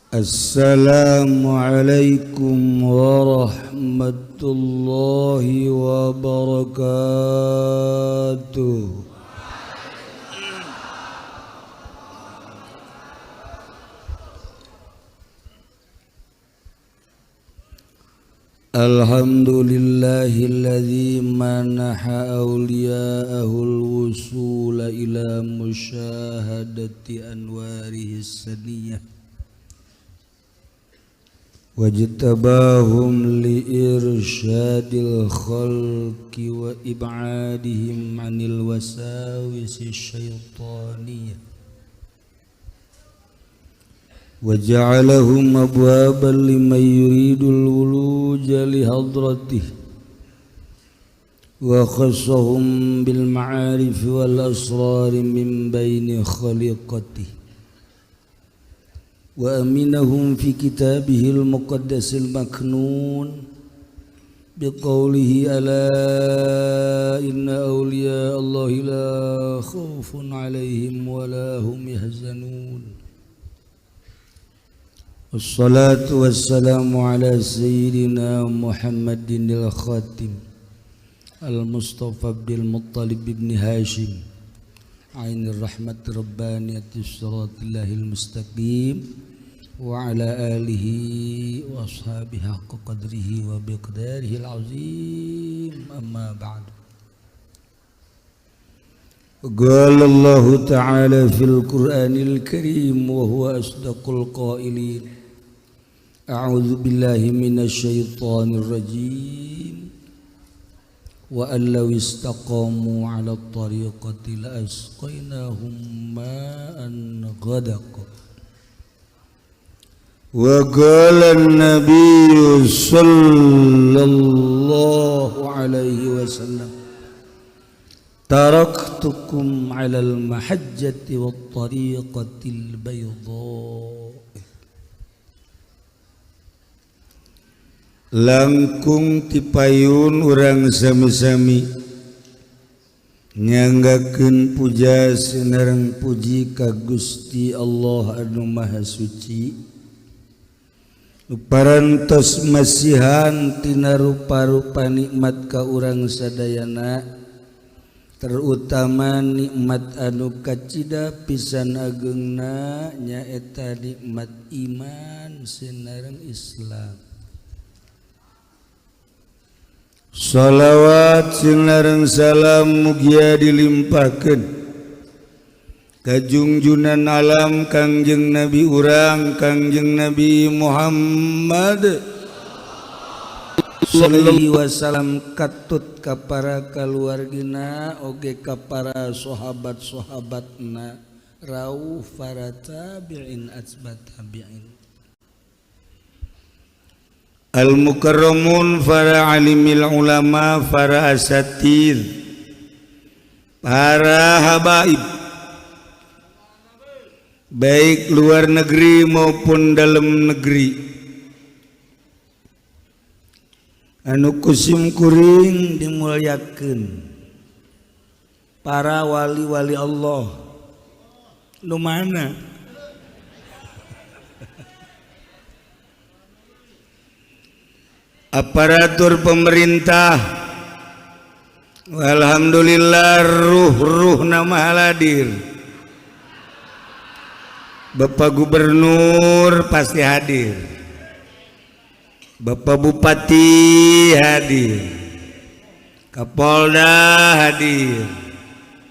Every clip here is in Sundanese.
Assalamualaikum warahmatullahi wabarakatuh. Alhamdulillahilladzi manaha awliya'ahul wusula ila musyahadati anwarihi saniyah wajtabahum liirsyadil khalqi wa ib'adihim 'anil wasawisi syaitaniyah وجعلهم أبوابا لمن يريد الولوج لحضرته وخصهم بالمعارف والأسرار من بين خليقته وأمنهم في كتابه المقدس المكنون بقوله ألا إن أولياء الله لا خوف عليهم ولا هم يحزنون. والصلاة والسلام على سيدنا محمد الخاتم المصطفى عبد المطلب بن هاشم عين الرحمة الربانية الصراط الله المستقيم وعلى آله وأصحابه حق قدره ومقداره العظيم. أما بعد، قال الله تعالى في القرآن الكريم وهو أصدق القائلين: أعوذ بالله من الشيطان الرجيم وأن لو استقاموا على الطريقة لأسقيناهم ماء غدقا. وقال النبي صلى الله عليه وسلم: تركتكم على المحجة والطريقة البيضاء. Langkung tipayun urang sami-sami nyanggakeun puja sinareng puji ka Gusti Allah anu Maha Suci, parantos masihan tina rupa-rupa nikmat ka urang sadayana, terutama nikmat anu kacida pisan ageungna nyaeta nikmat iman sinareng Islam. Shalawat sinareng salam mugia dilimpahkeun ka junjunan alam Kangjeng Nabi urang Kangjeng Nabi Muhammad sallallahu wasallam, katut ka para kaluargina oge ka para sahabat-sahabatna rauh para tabi'in atsbat tabi'in al-mukarramun, para alimil ulama, para asatid, para habaib, baik luar negeri maupun dalam negeri, anu kusim kuring dimuliakeun, para wali-wali Allah nu mana aparatur pemerintah, alhamdulillah ruh-ruh nama hadir. Bapak Gubernur pasti hadir, Bapak Bupati hadir, Kapolda hadir,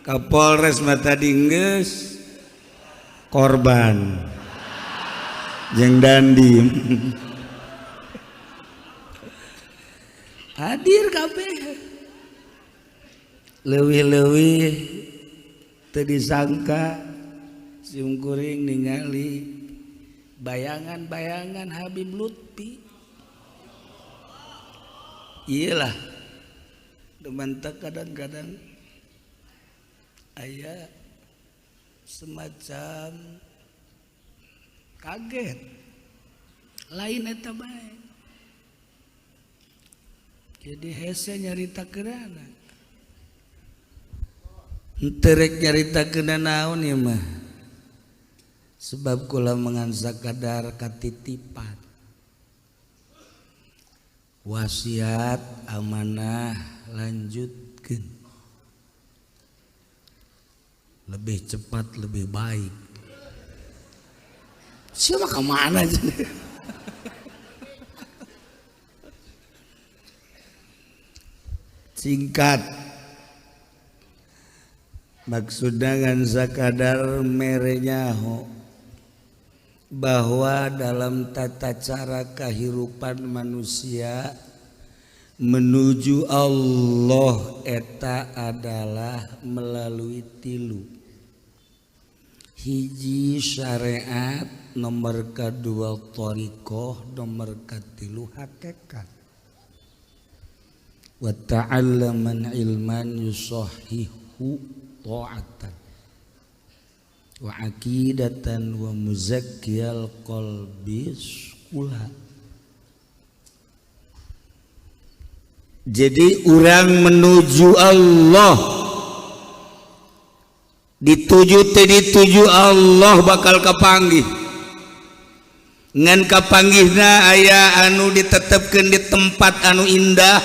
Kapolres mata dingges korban jeung dandim hadir kabeh. Leuwih-leuwih teu disangka simkuring ningali bayangan-bayangan Habib Lutfi. Iyalah, demantak kadang-kadang aya semacam kaget lain eta bae. Jadi hese nyarita keunana, henteu rek nyarita keuna naon ieu mah. Sebab kula mengan sakadar katitipan wasiat amanah lanjutkeun, lebih cepat lebih baik. Siapa kemana aja? Singkat maksudnya ngan sakadar merenyaho bahwa dalam tata cara kehidupan manusia menuju Allah eta adalah melalui tilu. Hiji syariat, nomor kedua thariqah, nomor katilu hakikat. Wa ta'allaman ilman yusahhihu ta'atan wa aqidatan wa muzakkiyal qalbi kula. Jadi orang menuju Allah dituju teh dituju Allah bakal kapanggih. Ngan kapanggihna aya anu ditetepkeun di tempat anu indah,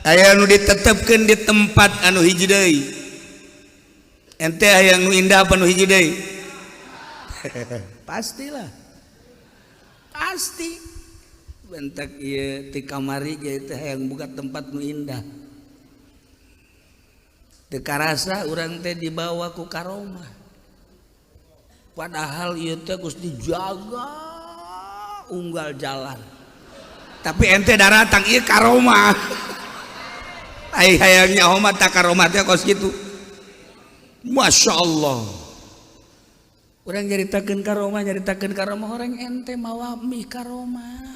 aya anu ditetepkeun di tempat anu hiji deui. Ente hayang nu indah apa nu hiji deui? Pastilah. Pasti. Bentak ieu ti kamari ge teh hayang buka tempat nu indah. Teu karasa urang teh dibawa ku karomah. Padahal ieu teh geus dijaga unggal jalan. Tapi ente daratang ieu karomah. Ai hayang nyaho mah tak karomah teh kos kitu. Masya Allah. Orang nyaritakeun karomah, nyaritakeun karomah, orang ente mawa mie karomah.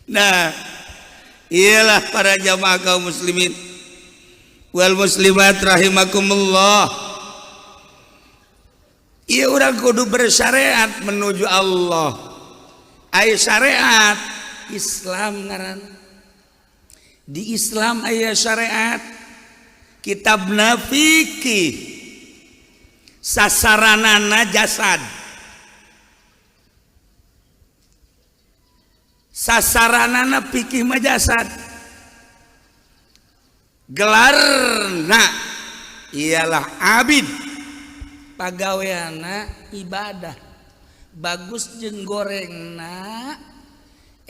Nah, iyalah para jamaah kaum muslimin wal muslimat rahimakumullah. Iya orang kudu bersyariat menuju Allah. Ai syariat Islam ngaran. Di Islam aya syariat, kitabna fikih, sasaranana jasad, sasaranana fikih mah jasad, gelarna ialah abid, pagaweana ibadah, bagus jeung gorengna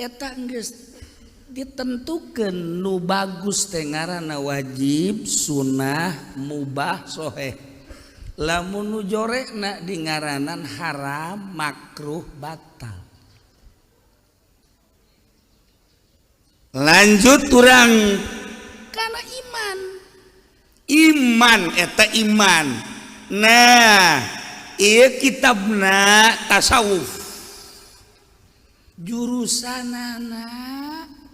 eta geus ditentukan nu bagus teh ngaranna wajib, sunnah, mubah, soheh. Lamun nu jorekna di ngaranan haram, makruh, batal. Lanjut urang kana iman. Iman eta iman. Nah, ieu kitabna tasawuf. Jurusanana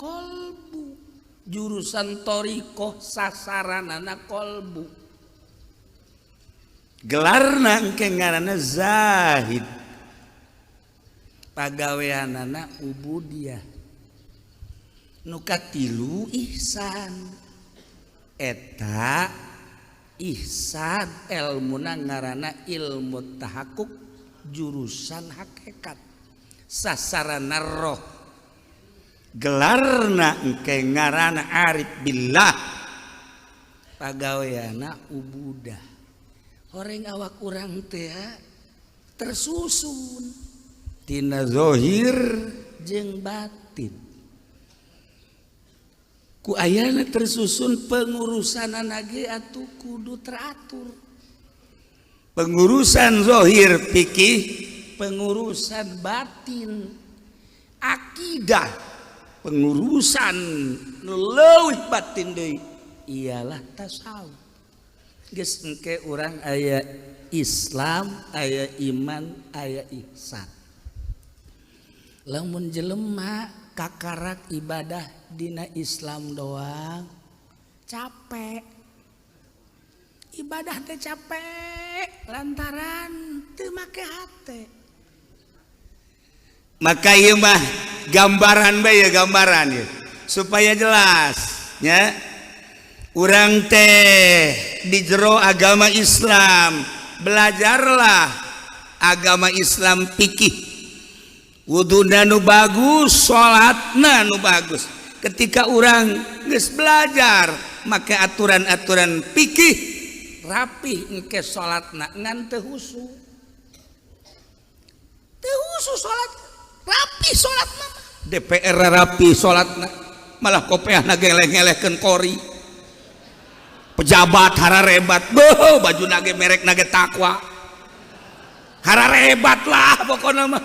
kolbu, jurusan thariqah sasaranana kolbu, gelarna engke ngaranna zahid, pagaweanana ubudiyah. Nu katilu ihsan, eta ihsan elmuna ngaranna ilmu tahakkuk, jurusan hakikat, sasarana roh, gelarna engke ngaranna arif billah, pagaweana ubudah. Horeng awak urang teh tersusun tina zahir jeung batin. Ku ayana tersusun pengurusanana ge atuh kudu teratur. Pengurusan zahir fikih, pengurusan batin akidah, pengurusan nu leuwih batin deui ialah tasawuf. Geus engke urang aya Islam, aya iman, aya ihsan. Lamun jelema kakarak ibadah dina Islam doang capek. Ibadah teh capek lantaran teu make hate. Maka ieu mah gambaran bae ya, gambaran ya supaya jelas nya. Urang teh di jero agama Islam, belajarlah agama Islam, fikih, wuduna nu bagus, salatna nu bagus. Ketika urang geus belajar make aturan-aturan fikih, rapih engke salatna, ngan teu husu, teu husu salat. Rapi salatna, DPR rapi salatna, malah kopeahna geleh-gelehkeun kori. Pejabat hararebat, beuh, baju nage merek nage takwa, hararebat lah pokoknya mah.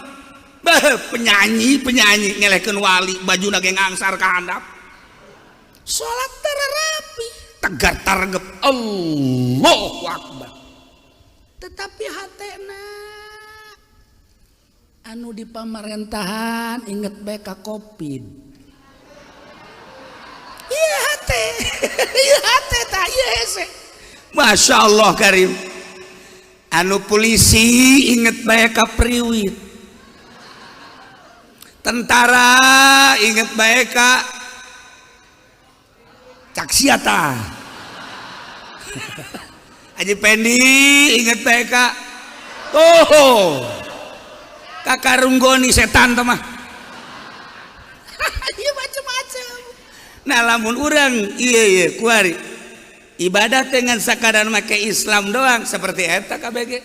Beuh, penyanyi penyanyi ngelehkeun wali, baju nage ngangsar ka handap, salat tara rapi, tegar targep, Allahu Akbar, tetapi hatena anu di pamarentahan inget bae ka Covid. Iya hate, iya hate tah, iya hese. Masya Allah Karim. Anu polisi inget bae ka priwit, tentara inget bae ka caksiata, Haji Pendi inget bae ka, oh, kakarunggoni setan teh mah. Iya, macem-macem. Nah, lamun urang iya iya kuari ibadah dengan sakadar make Islam doang seperti eta KBG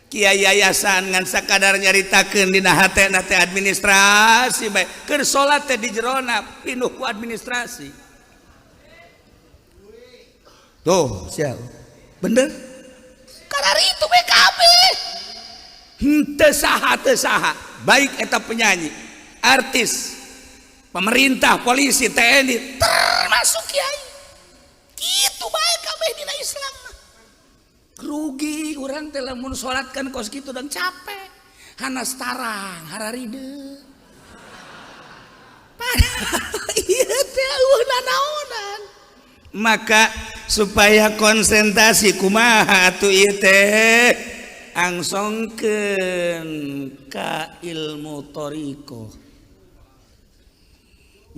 kiai yayasan, ngan sakadar nyaritakeun dina hatena teh administrasi bae, keur salat teh di jerona pinuh ku administrasi. Tuh, siap bener karena itu BKB henteu saha, teu saha, baik eta penyanyi, artis, pemerintah, polisi, TNI, termasuk kiai, gitu bae kabeh dina Islam mah. Rugi urang teh lamun salat kan kos kitu dan capek, hanas tarang hararide, padahal ieu teh eueuh nanaonan. Maka supaya konsentrasi kumaha atuh ieu teh, angsongkeun ka ilmu thoriqoh,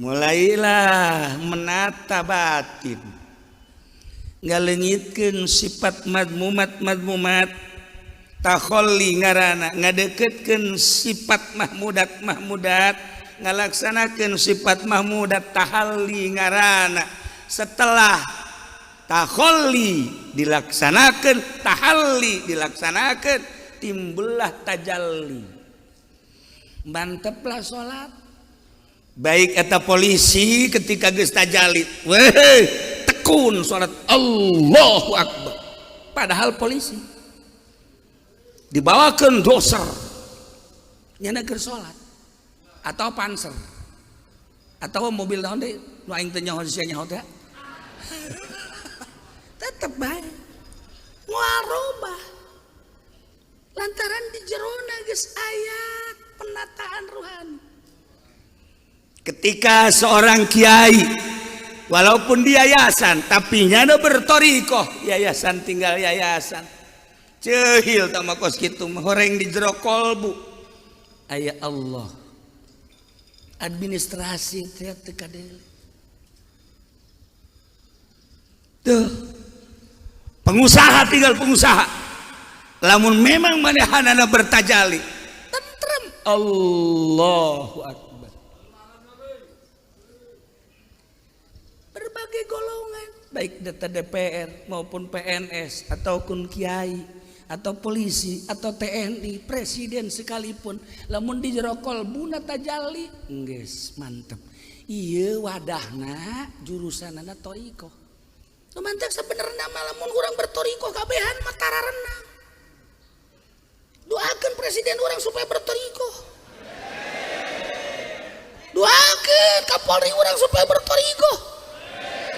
mulailah menata batin, ngaleungitkeun sifat madmumat madmumat, takholli ngarana, ngadeketkeun sifat mahmudat mahmudat, ngalaksanakeun sifat mahmudat, tahalli ngarana. Setelah takholli dilaksanakan, tahalli dilaksanakan, timbullah tajalli, manteplah salat. Baik eta polisi, ketika geus tajalli, weh, tekun salat, Allahu Akbar, padahal polisi dibawakan doser, nyana keur salat, atau panser atau mobil naon deui nu aing teu nyaho, sia nyaho teh, tetep bae moal robah lantaran di jerona geus aya penataan ruhani. Ketika seorang kiai, walaupun di yayasan, tapi nyana bertorikoh, yayasan tinggal yayasan, cehil tama kos kitu, horeng di jero kolbu aya Allah, administrasi teh teu kadele. Tuh, pengusaha tinggal pengusaha, lamun memang manehanana bertajali, tentrem, Allahu Akbar. Berbagai golongan, baik data DPR maupun PNS ataupun kiai atau polisi atau TNI, presiden sekalipun, lamun di jero kolbuna tajalli, geus mantep. Ieu wadahna jurusanana thoriqoh. Nu mantep sebenarnya mah lamun urang berthoriqoh kabehan mah tararenang. Doakan presiden urang supaya berthoriqoh, doakan Kapolri urang supaya berthoriqoh,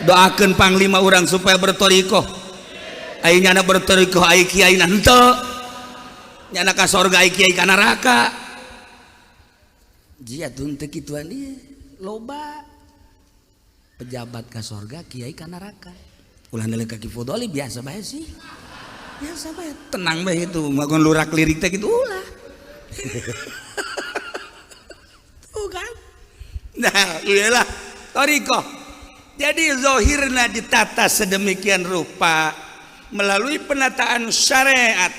doakan panglima urang supaya berthoriqoh. Ai nyana berthoriqoh, ai kiai henteu, nyana ka sorga, ai kiai ka neraka. Jia tun teu kituan ieu, loba pejabat ka sorga, kiai ka neraka. Ulah nilai kaki fudoli, biasa bae sih, biasa bae, tenang bae. Itu magon lurak lirik teh gitu ulah. Tuh kan, nah iyalah thoriqoh. Jadi zohirna ditata sedemikian rupa melalui penataan syariat,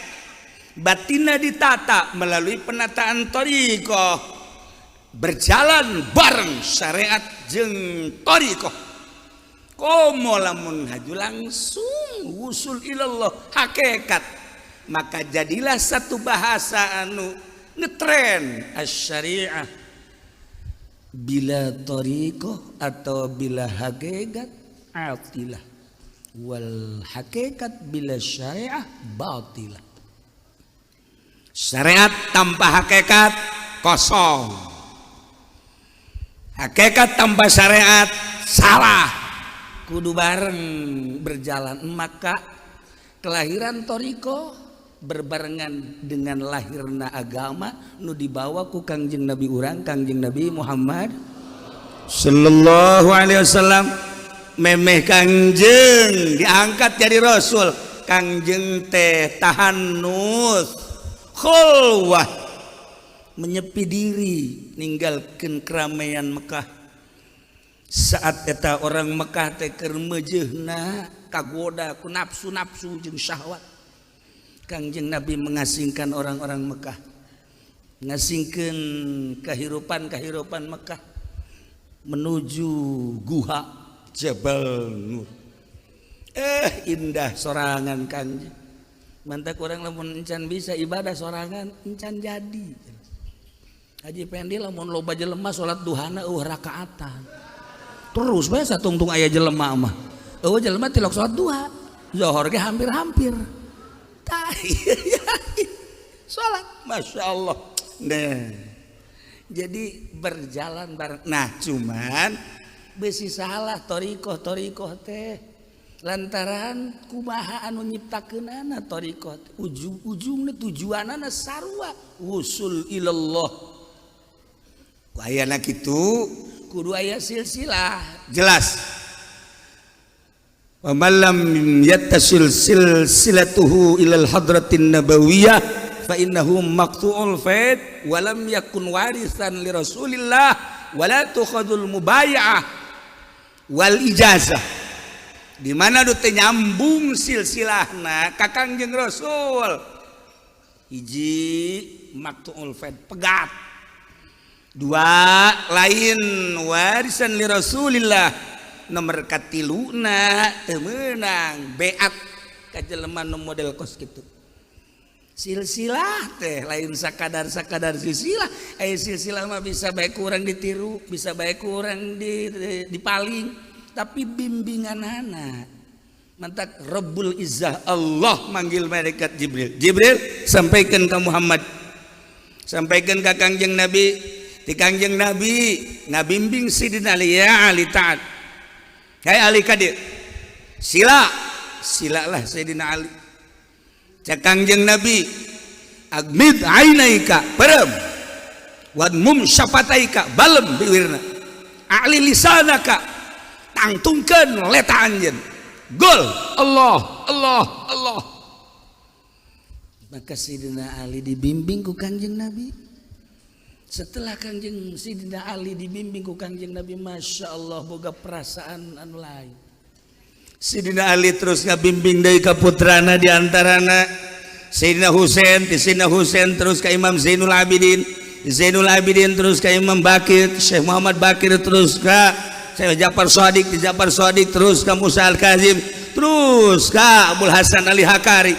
batinna ditata melalui penataan thoriqoh. Berjalan bareng syariat jeung thoriqoh. Komo lamun haju langsung wusul ilallah hakikat, maka jadilah satu bahasa anu ngetren, asyariah bila thoriqoh atau bila hakikat atilah, wal hakikat bila syariah batilah. Syariat tanpa hakikat kosong, hakikat tanpa syariat salah. Kudu bareng berjalan. Maka kelahiran thoriqoh berbarengan dengan lahirna agama nu dibawa ku Kangjeng Nabi urang, Kangjeng Nabi Muhammad sallallahu alaihi wasallam. Memeh Kangjeng diangkat jadi rasul, Kangjeng teh tahannus, khulwah, menyepi diri, ninggalkan keramaian Mekah. Saat eta orang Mekah teh keur meujeuhna, kagoda ku nafsu-nafsu jeung syahwat. Kangjeng Nabi mengasingkan orang-orang Mekah, ngasingkan kehidupan-kehidupan Mekah menuju guha Jabal Nur. Indah sorangan Kangjeng. Mantak urang lamun encan bisa ibadah sorangan, encan jadi. Haji Pendi lamun loba jelema salat duhana euweuh rakaatan. Terus bae satungtung aya jelema mah. Euweuh jelema tilok salat duha. Zohor ge hampir-hampir. Tah, salat Masya Allah. Nah, jadi berjalan bareng. Nah, cuman besi salah thoriqoh thoriqoh teh lantaran kumaha anu nyiptakeunana thoriqoh, ujung-ujungna tujuanana sarua, wusul ilallah. Ku ayana kitu kudu aya silsilah jelas. Wa man lam yattasil silsilatuhu ilal hadratin nabawiyah fa innahu maqtu'ul faid wa lam yakun warisan li Rasulillah wa la tukhadul mubaya'ah wal ijazah. Di mana du teu nyambung silsilahna ka Kangjeng Rasul, hiji, maqtu'ul faid, pegat. Dua, lain warisan li Rasulillah. Nomor katiluna, teu meunang beat ka jelema nu model kos kitu. Silsilah teh lain sakadar sakadar silsilah. Silsilah mah bisa baik kurang ditiru, bisa baik kurang dipaling, tapi bimbingan anak. Mantak Rabbul Izzah Allah manggil malaikat Jibril, "Jibril, sampaikan ke Muhammad, sampaikan ke Kangjeng Nabi." Di Kangjeng Nabi ngabimbing Sidina Ali, "Ya Ali, taat. Hai Ali, kadir sila." Silalah Sayyidina Ali. Cek Kangjeng Nabi, "Agmid ainaika, perem, wadmum syafataika, balem biwirna, a'li lisanaka, tangtungkeun leta anjeun, gol Allah, Allah, Allah." Maka Sayyidina Ali dibimbing ku Kangjeng Nabi. Setelah Kangjeng Sayyidina Ali dibimbing ku Kangjeng Nabi, Masya Allah, boga perasaan anu lain. Sayyidina Ali terus ngabimbing deui ka putrana, di antarana Sayyidina Husain. Ti Sayyidina Husain terus ke Imam Zainul Abidin, Zainul Abidin terus ke Imam Bakir, Syekh Muhammad Bakir, terus ke Syekh Ja'far Shadiq, di Ja'far Shadiq terus ke Musa Al-Kazim, terus ke Abul Hasan Ali Hakari.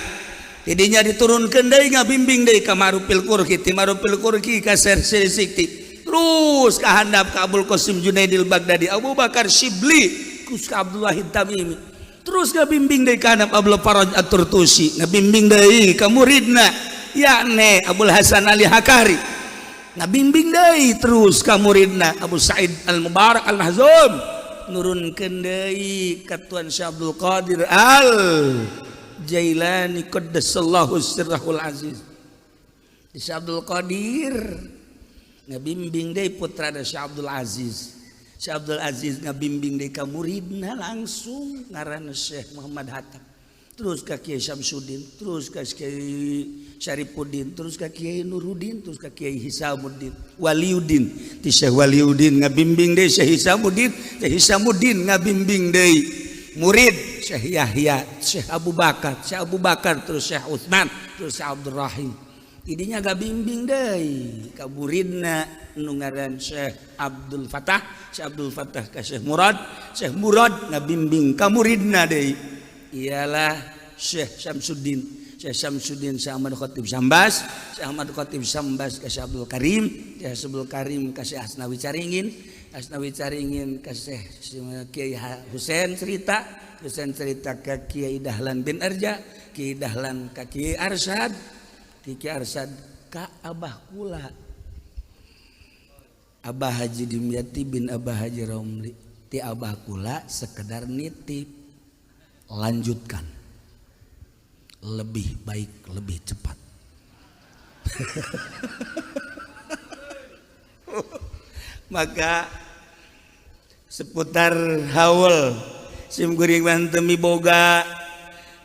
Tidinya diturunkan deui, ngabimbing deui ka Marufil Kurki, ti Marufil Kurki ka Sir Sikti, terus ka handap ka Abul Qasim Junaidil Baghdadi, Abu Bakar Shibli, terus ka Abdullah Tamimi, terus ngabimbing deui ka handap Abdul Faraj At-Turtusi, ngabimbing deui ka muridna yakni Abul Hasan Ali Hakari, ngabimbing deui terus ka muridna Abu Said Al-Mubarak Al-Mahzum, nurunkeun deui ka Tuan Syekh Abdul Qadir Al Jailani qaddasallahu sirrahul aziz. Di Syekh Abdul Qadir ngabimbing deui putrana Syekh Abdul Aziz. Syekh Abdul Aziz ngabimbing deui ka muridna langsung, ngaranna Syekh Muhammad Hatta. Terus ka Kiai Syamsuddin, terus ka Kiai Syarifuddin, terus ka Kiai Nuruddin, terus ka Kiai Hisamuddin, Waliuddin. Ti Syekh Waliuddin ngabimbing deui Syekh Hisamuddin, Syekh Hisamuddin ngabimbing deui murid Syekh Yahya, Syekh Abu Bakar, Syekh Abu Bakar, terus Syekh Utsman, terus Syekh Abdurrahim. Idinya ngabimbing deui ka muridna nu ngaran Syekh Abdul Fatah, Syekh Abdul Fatah ka Syekh Murad, Syekh Murad ngabimbing ka muridna deui, ialah Syekh Syamsuddin. Syekh Syamsuddin, Syekh Ahmad Khatib Sambas, Syekh Ahmad Khatib Sambas ka Syekh Abdul Karim, Syekh Abdul Karim ka Syekh Asnawi Caringin, Asnawi Caringin ka Syekh Kiai Husain cerita, Husain cerita ka Kiai Dahlan bin Arja, Kiai Dahlan ka Kiai Arsyad, Kiai Arsyad ka Abah kula, Abah Haji Dimyati bin Abah Haji Romli. Ti Abah kula sekedar nitip, lanjutkan lebih baik, lebih cepat. Maka seputar haul sim kuring mah teu miboga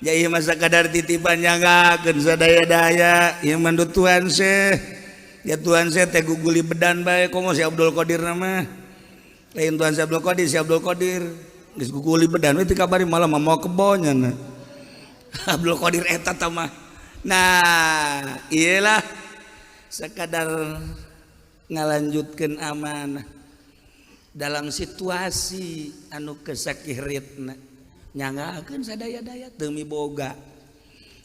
ya, masa kadar titipan nyanggakeun sadaya-daya. Ieu mah Tuhan seh ya, Tuhan seh teh guguli bedan bae. Komo si Abdul Qadir nama lain Tuhan si Abdul Qadir, si Abdul Qadir geus guguli bedan we dikabari malah mau kebonya. Nah, Abdul Qadir eta mah. Nah, iyalah, sekadar ngalanjutkeun amanah dalam situasi anu kesakiritna, nyanggakeun sadaya-daya teu miboga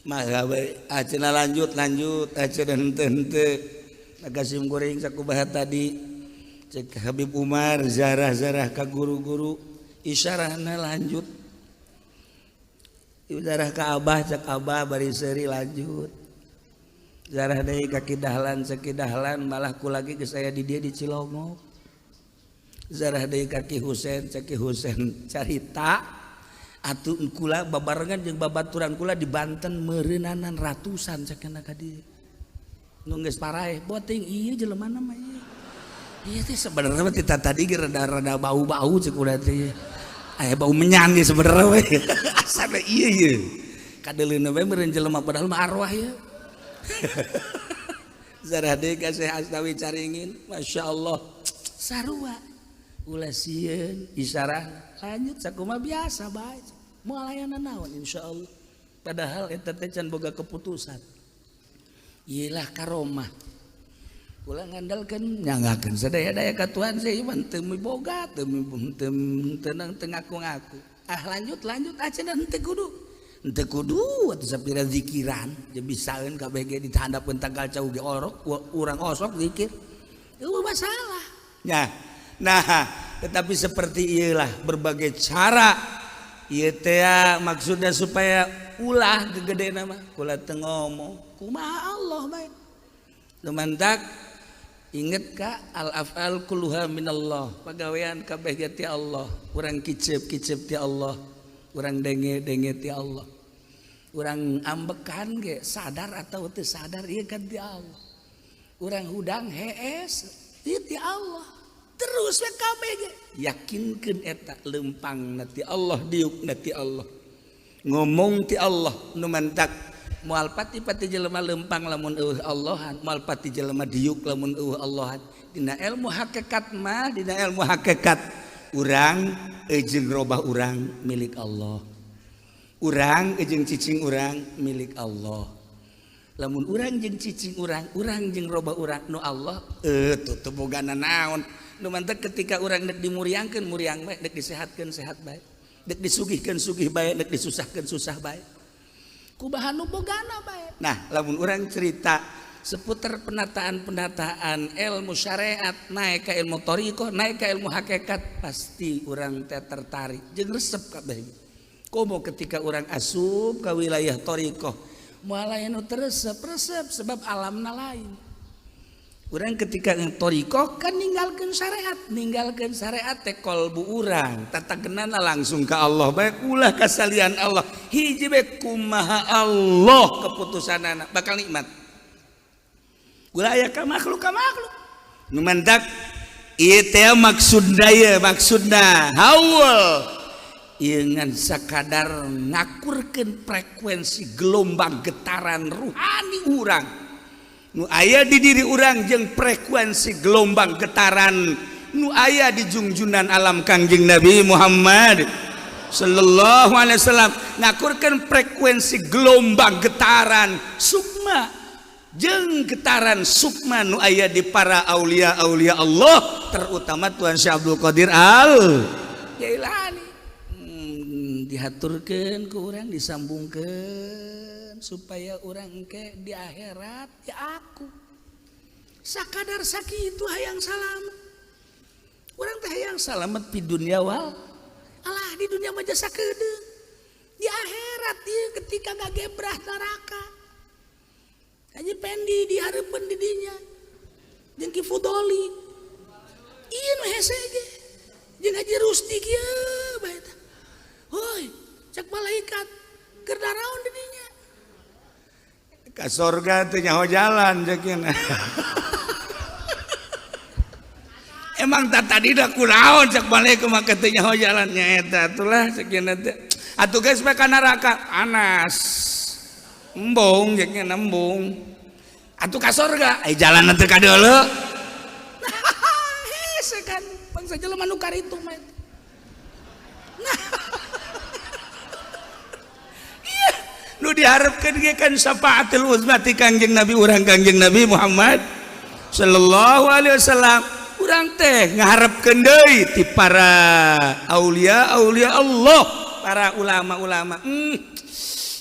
maka we ayeuna lanjut lanjut ayeuna henteu henteu. Maka sim kuring sakumaha tadi cek Habib Umar, zarah-zarah ka guru-guru, isyarahna lanjut. Zarah ka Abah, cek Abah bari seuri, lanjut. Zarah deui ka Ki Dahlan, cek Ki Dahlan malah ku lagi ke saya di dia di Cilongok. Zarah deui ka Ki Husen, cek Ki Husen carita atuh kula babarengan jeung babaturan kula di Banten meureunnanan ratusan, cek ka dieu nu geus paraeh boting ieu jelema mah. Ieu ieu teh sebenarnya mah tadi ge rada-rada bau-bau, cek udah teh aya bau menyan ge sebenarnya we. Asana ieu ieu kadeuleuna we meureun jelema, padahal mah arwah ya. Zarah deui ka Syekh Asnawi Caringin, Masya Allah, sarua, ulah sieun, isyarah lanjut sakumaha biasa bae, moal aya naon insyaallah. Padahal eta teh can boga keputusan. Iyalah karomah. Kula ngandalkeun nyanggakeun sadaya-daya ka Tuhan sih, iman teu miboga, teu teu teu ngaku-ngaku. Ah, lanjut lanjut aja, henteu kudu. Henteu kudu atuh sapira zikiran, je bisaeun kabeh ge dihandapeun tangkal cau ge orok urang osok zikir. Eueuh masalah. Nah, nah, tetapi seperti iyalah berbagai cara ieu teh maksudnya supaya ulah gegede mah kula teu ngomong kumaha Allah bae. Lumantak inget ka al af'al kulluha minallah, pagawean kabeh ge ti Allah. Urang kicep-kicep ti Allah, urang denge-denge ti Allah, urang ambekan ge sadar atau teu sadar ieu kan ti Allah, urang hudang hees ieu ti Allah. Terus we kabeh ge yakinkeun eta lempang ti Allah, diuk ti Allah, ngomong ti Allah. Nu mantak moal pati-pati jelema lempang lamun eueuh Allahan, moal pati jelema diuk lamun eueuh Allahan. Dina ilmu hakikat mah, dina ilmu hakikat, urang jeung robah urang milik Allah, urang jeung cicing urang milik Allah. Lamun urang jeung cicing urang, urang jeung robah urang nu Allah, tuh boga naon. Nu mantak ketika urang dek dimuriangkeun muriang bae, dek disehatkeun sehat bae, dek disugihkeun sugih bae, dek disusahkeun susah bae, kumaha nu bogana bae. Nah, lamun urang cerita seputar penataan-penataan ilmu syariat naik ke ilmu thoriqoh, naik ke ilmu hakikat, pasti urang teh tertarik jeung resep kabeh. Komo ketika urang asup ke wilayah thoriqoh, moal aya nu resep resep sebab alamna lain. Urang ketika thoriqoh kan ninggalkeun syariat, ninggalkeun syariat teh kolbu urang tatagenana langsung ke Allah bae, ulah kasalian Allah. Hiji bae, kumaha Allah keputusanana bakal nikmat. Ulah aya ka makhluk, ka makhluk. Nu mantak ieu teh maksudna, ieu maksudna haul. Ieu ngan sakadar ngakurkeun frekuensi gelombang getaran ruhani urang nu aya di diri urang jeung frekuensi gelombang getaran nu aya di jungjunan alam Kangjeng Nabi Muhammad sallallahu alaihi wasallam, ngakurkeun frekuensi gelombang getaran sukma jeung getaran sukma nu aya di para aulia aulia Allah, terutama Tuhan Syekh Abdul Qadir Al Jailani. Dihaturkeun ku urang, disambungkeun supaya urang engke di akhirat ya aku sakadar sakitu hayang salamet. Urang teh hayang salamet di dunia wal alah, di dunia mah jasa kedeung, di akhirat ieu ketika ngagebrah neraka. Haji Pendi dihareupeun di dinya jeung Ki Fudoli, ieu nu hese ge jeung Haji Rusdi kieu bae tah. Hoi, cek malaikat, keur daraon di dinya? Ka sorga teh nyaho jalan cek. Emang tak tadi dah kunaon, cek malaikat mah teu nyaho jalan nya eta atulah cek teh. Atuh geus bae ka neraka anas embung cek nya, embung atuh ka sorga ai jalan teu ka deuleu. Hese kan bangsa jelema nu karitu mah. Nah, iya nu diharapkeun ge kan syafaatul uzma ti Kangjeng Nabi urang, Kangjeng Nabi Muhammad sallallahu alaihi wasallam. Urang teh ngaharepkeun deui ti para aulia aulia Allah, para ulama-ulama.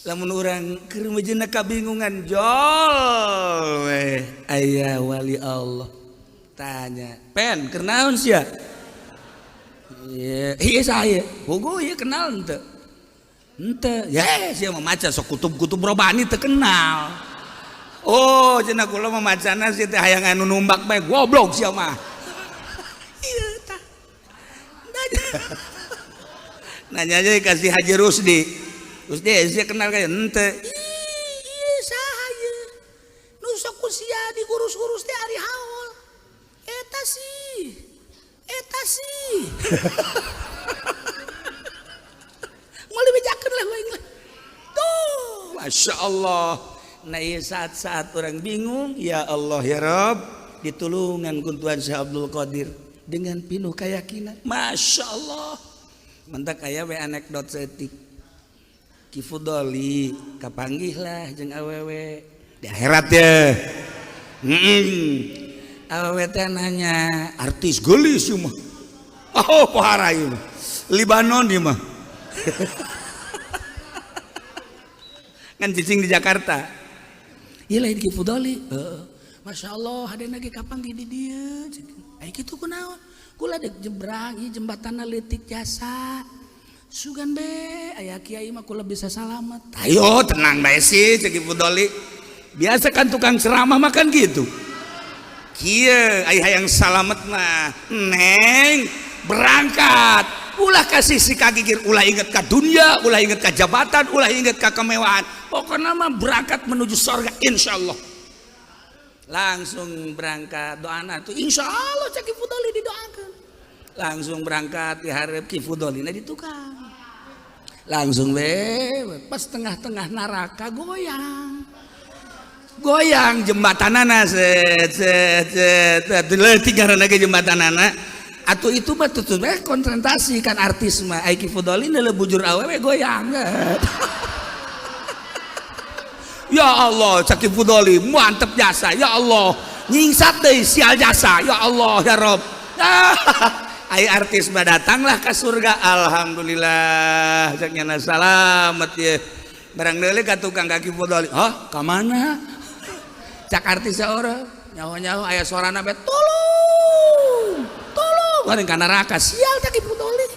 Lamun urang keur mejeuna kabingungan jol weh aya wali Allah, tanya, "Pen, keur naon sia?" "Iya, iya saya bogo iya kenal henteu?" "Henteu." "Ya sia mah maca sok kutub-kutub robani teu kenal." "Oh," cenah, "kula mah macana sia teh hayang anu numbak bae." "Goblok sia mah." Iya tah. Nanya aja kasih Haji Rusdi. "Rusdi, sia kenal kayak henteu?" "Iya, saha ieu nu sok ku sia diurus-urus teh ari haul?" "Eta sih, eta sih." Moal dibejakeun lah aing lah. Tuh, Masya Allah. Nah, iya saat-saat orang bingung, ya Allah ya Rob, ditulungan ku Tuhan Syekh Abdul Qadir dengan penuh keyakinan. Masya Allah. Mantak aya we anekdot saeutik. Ki Fudoli kapanggih lah jeung awewe di akhirat ya. Awewe teh nanya, artis geulis ieu mah. Oh, pohara ieu mah. Libanon ieu mah. Kan cicing di Jakarta. Ieu lain Ki Fudoli. Heeh. Masya Allah, hadena ge kapanggih di dieu. Ai kitu kunaon? Kula dek jebrang ieu jembatanna leutik jasa. Sugan be aya kiai mah kula bisa salamet. Ayo tenang bae sih cek Ki Fudoli. Biasa kan tukang ceramah makan gitu. Kieu ai hayang salamet mah, neng berangkat. Ulah kasih si kagigir, ulah inget ka dunia, ulah inget ka jabatan, ulah inget ka kemewahan. Pokoknya mah berangkat menuju surga insyaallah. Langsung berangkat doana tuh insyaallah cek Ki Fudoli didoakan. Langsung berangkat diharap Ki Fudoli di tukang. Langsung we pas tengah-tengah neraka goyang. Goyang jembatanana set set set leutik ngaranna ge jembatanana. Atuh itu mah tutup konsentrasi kan artis mah. Ai Ki Fudoli neuleuh bujur awewe goyang. Ya Allah, cek Ki Fudoli mantep jasa. Ya Allah, nyingsat deui sial jasa. Ya Allah ya Rob. Ai artis mah datanglah ke surga. Alhamdulillah, cek nyana salamet ye. Barang deuleu ka tukang ka Ki Fudoli. "Hah, ka mana?" Cak artis saora, nyaho-nyaho aya sorana be, "Tolong. Tolong." Bareng ka neraka, sial cek Ki Fudoli.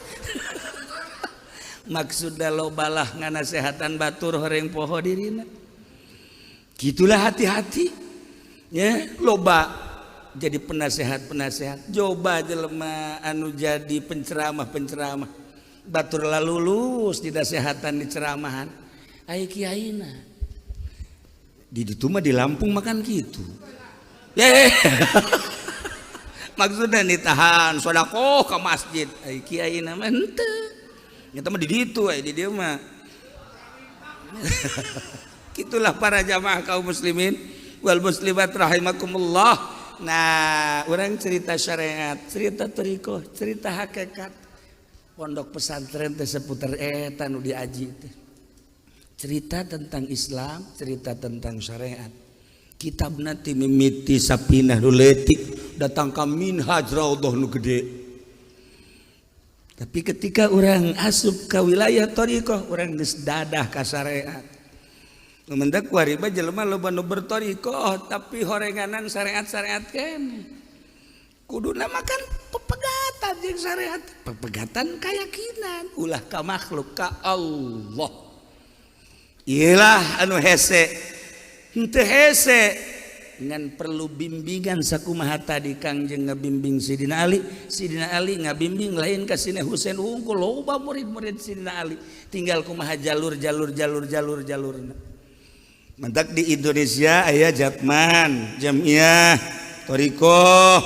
Maksudna lobalah nganasehatan batur horeng poho dirina. Gitulah hati-hati ya, loba jadi penasehat-penasehat, coba jelema anu jadi penceramah-penceramah batur lulus dinasehatan di ceramahan ai kiaina di ditu mah di Lampung makan gitu ya. Maksudnya ditahan sodakoh ke masjid ai kiaina mah henteu. Nyata mah di ditu we, di dieu mah. Itulah para jamaah kaum muslimin wal muslimat rahimakumullah. Nah, orang cerita syariat, cerita thoriqoh, cerita hakikat. Pondok pesantren teh seputar eta nu diaji teh. Cerita tentang Islam, cerita tentang syariat. Kitab nanti mimiti Sapinah nu leutik datang ka Minhaj Raudhah nu gede. Tapi ketika orang asup ke wilayah thoriqoh, orang geus dadah ka syariat. Mendak kuari mah jelema loba nu berthoriqoh tapi horenganan syariat-syariat keneh. Kuduna makan pepegatan jeung syariat, pepegatan keyakinan ulah ka makhluk, ka Allah. Iyalah anu hese, henteu hese ngan perlu bimbingan. Sakumaha tadi Kangjeng ngabimbing Sidina Ali, Sidina Ali ngabimbing lain ka Sidina Husain unggul, loba murid-murid Sidina Ali, tinggal kumaha jalur jalur jalur jalur jalurna. Mentak di Indonesia aya Jatman, Jamiah, thoriqoh.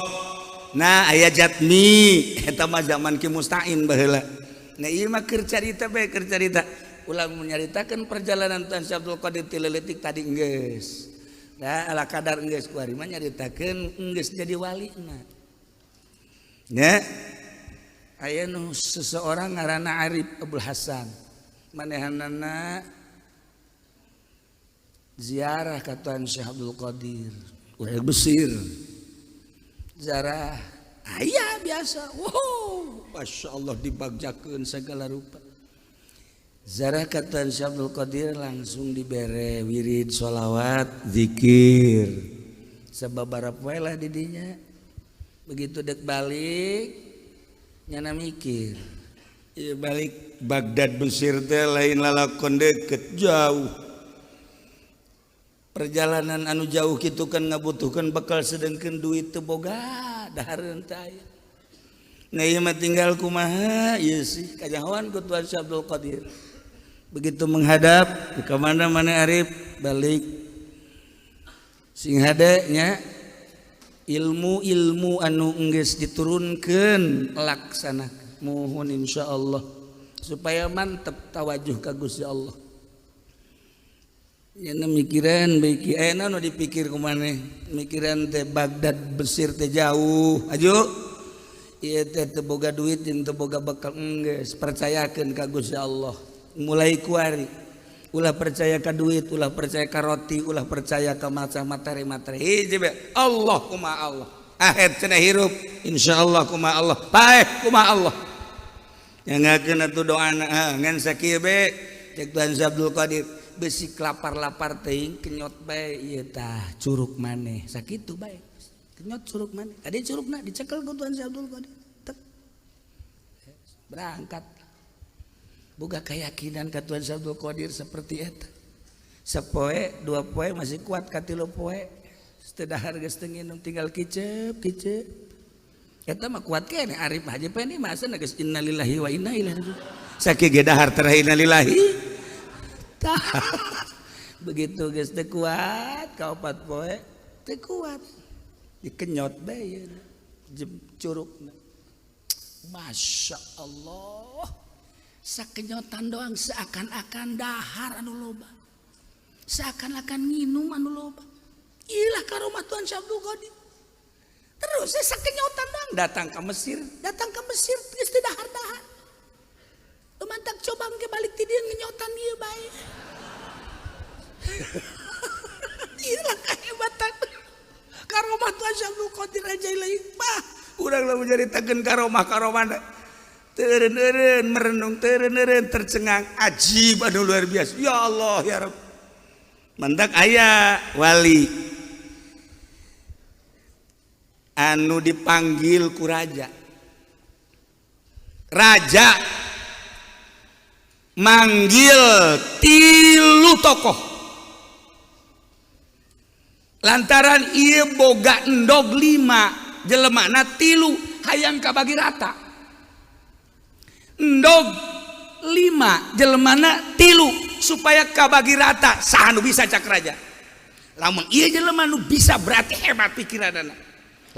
Nah, aya Jatmi, eta mah zaman Ki Mustain baheula. Nah, ieu mah keur carita bae, keur carita. Ulah menyaritakeun perjalanan Tuan Syekh Abdul Qadir ti leutik tadi geus. Nah, ala kadar geus, kuari mah nyaritakeun geus jadi walina. Nya aya nu seseorang ngaranna Arif Abdul Hasan. Manehanana ziarah ka Tuan Syekh Abdul Qadir. Urang Mesir. Ziarah aya biasa. Wow, Masya Allah, dibagjakeun segala rupa. Ziarah ka Tuan Syekh Abdul Qadir langsung dibere wirid sholawat, zikir. Sababaraha poe lah didinya. Begitu dek balik, nyana mikir. Ieu balik Baghdad Mesir teh lain lalakon deket, jauh. Perjalanan anu jauh gitu kan ngabutuhkan bekal, sedangkan duit teu boga, dahareun teh aya. Nah, ieu mah tinggal kumaha ieu sih kajahoan ku Tuan Syekh Abdul Qadir. Begitu menghadap, ke mana mana Arif balik, sing hade nya, ilmu-ilmu anu enggeus diturunkeun laksana muhun insyaallah supaya mantep tawajuh ka Gusti Allah. Nya mikiran baik aya nu dipikir ku maneh, mikiran teh Baghdad Mesir teh jauh aju, ieu teh teu boga duit jeung teu boga bekal. Enggeus, percayakeun ka Gusti Allah. Mulai kuari ulah percaya ka duit, ulah percaya ka roti, ulah percaya ka macam materi-materi. Hiji bae, Allah kumaha Allah. Akhir cenah hirup insyaallah kumaha Allah, paeh kumaha Allah. Nyangakeun atuh doana ngan sakieu bae. Cek Tuan Abdul Qadir, besi lapar-lapar teuing, kenyot bae ieu tah curug maneh. Sakitu bae, kenyot curug maneh tadi, curugna dicekel ku Tuan Abdul Qadir. Tek. Berangkat, boga keyakinan ka Tuan Abdul Qadir seperti eta. Sapoe dua poe masih kuat, katilu poe teu dahar geus teu nginum, tinggal kicep kicep. Eta mah kuat keneh Arif Haji Pendi, masa geus innalillahi wa inna ilaihi rajiun, sakieu ge dahar terakhir innalillahi. Tah, begitu geus teu kuat ka opat poe teu kuat, dikenyot bae ieu curugna. Masya Allah, sakenyotan doang seakan-akan dahar anu loba, seakan-akan nginum anu loba. Ilah karomah Tuhan Syekh Abdul Qadir. Terus saya sakenyotan doang datang ke Mesir, datang ke Mesir geus teu dahar-dahar. Mantak coba ke balik ti dieu ngenyotan ieu bae. Iyalah kehebatan karomah Tuhan Syekh Abdul Qadir aja lain bah. Urang lamun nyaritakeun karomah karomah teureun-eureun merenung, teureun-eureun tercengang, ajib anu luar biasa. Ya Allah, ya Rabb. Mantak aya wali anu dipanggil ku raja. Raja manggil tilu tokoh lantaran ieu boga endog lima, jelemana tilu, hayang kabagi rata. Endog lima, jelemana tilu, supaya kabagi rata. Saha nu bisa? Cak raja, lamun ieu jelema nu bisa berarti hebat pikiranana,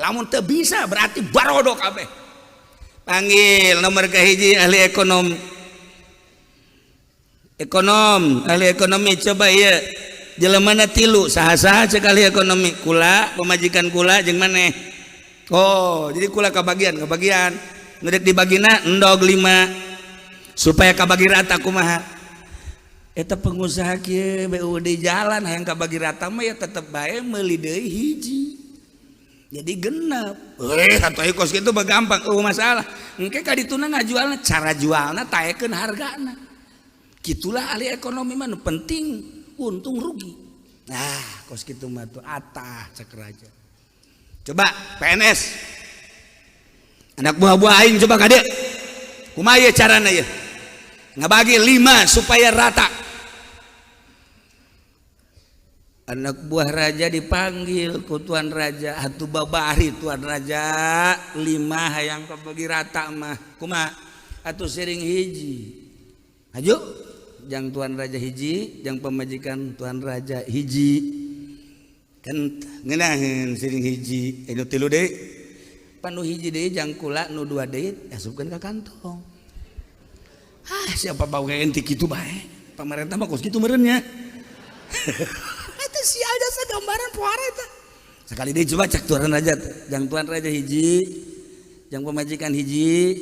lamun teu bisa berarti barodo kabeh. Panggil nomor kahiji ahli ekonomi. Ekonom, ahli ekonomi, coba ieu jelemana tilu, saha-saha cek ahli ekonomi? Kula, pemajikan kula, jeung maneh. Oh, jadi kula kabagian, kabagian. Ngedek dibagina endog lima supaya kabagi rata. Kumaha eta pengusaha kieu BUD jalan, hayang kabagi rata mah ya tetep bae meuli deui hiji jadi genep. Eh, atuh kos kitu mah gampang, oh masalah engke ka dituna ngajualna, cara jualna taekeun hargana. Gitulah ahli ekonomi mah, nu penting untung rugi. Nah, kos kitu mah tuh atah cek raja. Coba PNS, anak buah-buah aing, coba kade kumaha ieu carana ieu ngabagi lima supaya rata. Anak buah raja dipanggil ku tuan raja. Atuh babari tuan raja, lima hayang kabagi rata mah kumaha atuh? Siring hiji aju jang tuan raja hiji, jang pemajikan tuan raja hiji, kan ngeunaheun siring hiji. Nu tilu deui, panu hiji deui jang kula, nu dua deui asupkeun ka kantong. Ah, siapa bau ente kitu bae? Pemerintah mah kos kitu meureun nya. Eta sial jasa gambaran puara eta. Sekali deui coba cek tuan raja, jang tuan raja hiji, jang pemajikan hiji,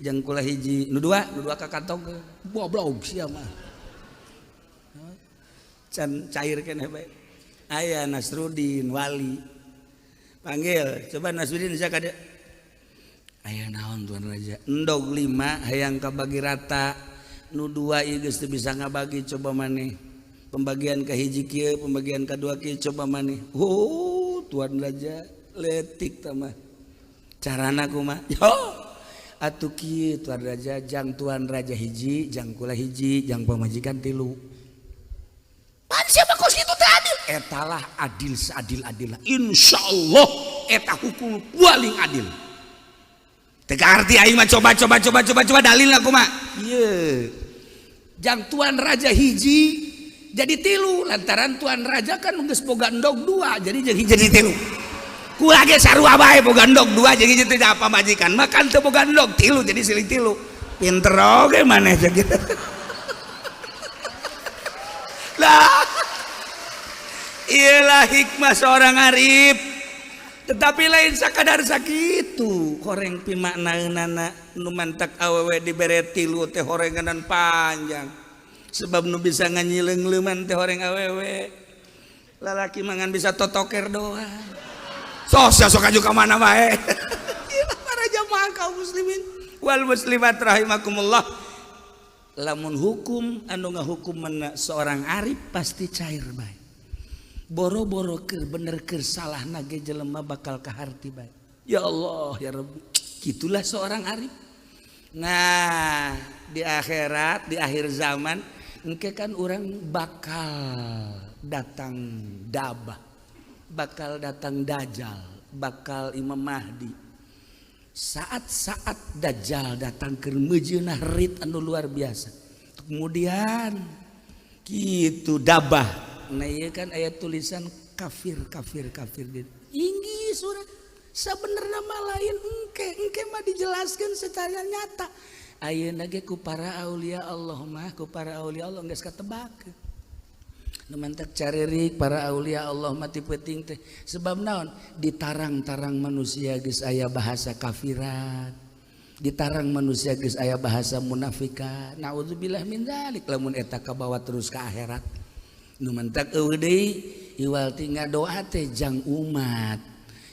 jang kula hiji, nu dua ka kantong. Goblok sia mah, can cair keneh bae. Aya Nasrudin wali, panggil coba. Nasrudin, sia kade. Aya naon, tuan raja? Endog lima hayang kabagi rata, nu dua ieu geus teu bisa ngabagi. Coba maneh pembagian ke hiji kieu, pembagian kedua kieu, coba maneh. Oh, tuan raja, letik tah mah. Carana kumaha? Yo atuh kieu, tuan raja, jang tuan raja hiji, jang kula hiji, jang pamajikan tilu. Pan siapa kos kitu teh adil? Etalah adil seadil-adilna, insyaallah eta hukum paling adil. Teu arti aing mah. Coba, coba, coba, coba, coba, dalilna kumaha ieu? Jang tuan raja hiji jadi tilu, lantaran tuan raja kan geus boga endog dua, jadi jadi jadi tilu. Kula ge sarua bae, boga endog dua jadi hiji. Teh apa majikan makan teu boga endog tilu, jadi siling tilu. Pinter oge maneh cek gitu lah. Iyalah hikmah seorang arif, tetapi lain sakadar sakitu horeng pimaknaeunana. Nu mantak awewe dibere tilu teh horenganan panjang, sebab nu bisa nganyileung-leuman teh horeng awewe. Lalaki mangan bisa totoker doang, sok sia sok aju ka mana bae. Iyalah, para jamaah kaum muslimin wal muslimat rahimakumullah, lamun hukum anu ngahukum mana seorang arif pasti cair bae. Boro-boro keur bener keur salah nage, jelema bakal kaharti bae. Ya Allah, ya Rabbi, gitulah seorang arif. Nah, di akhirat, di akhir zaman engke kan orang bakal datang dabah, bakal datang dajjal, bakal Imam Mahdi. Saat-saat dajjal datang ke mejeunah rit anu luar biasa, kemudian gitu dabah. Nah, iya kan ayat tulisan kafir, kafir, kafir di inggi surat. Sebenarnya mah lain engke, engke mah dijelaskan secara nyata. Ayeuna ge ku para aulia Allah mah, ku para aulia Allah geus katebak. Nu mantak caririk para aulia Allah mah ti peuting teh, sebab naon? Ditarang-tarang manusia geus aya bahasa kafiran, ditarang manusia geus aya bahasa munafikan. Naudzubillah min dzalik lamun eta kabawa terus ke akhirat. Nu mantak eueuh deui iwal ti ngadoa teh jang umat,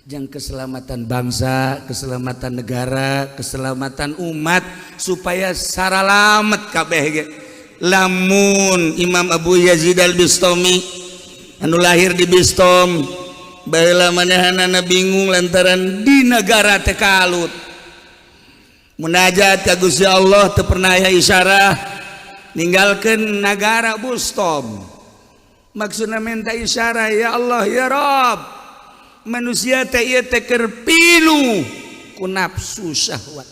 jang keselamatan bangsa, keselamatan negara, keselamatan umat supaya saralamet kabeh ge. Lamun Imam Abu Yazid Al-Bistami anu lahir di Bistom baheula, manehanana bingung lantaran di negara teh kalut, munajat ka Gusti Allah teu pernah aya isyarah, ninggalkeun nagara Bustom, maksudna minta isyarah, ya Allah, ya Rob, manusia teh ieu teh keur pilu ku nafsu syahwat,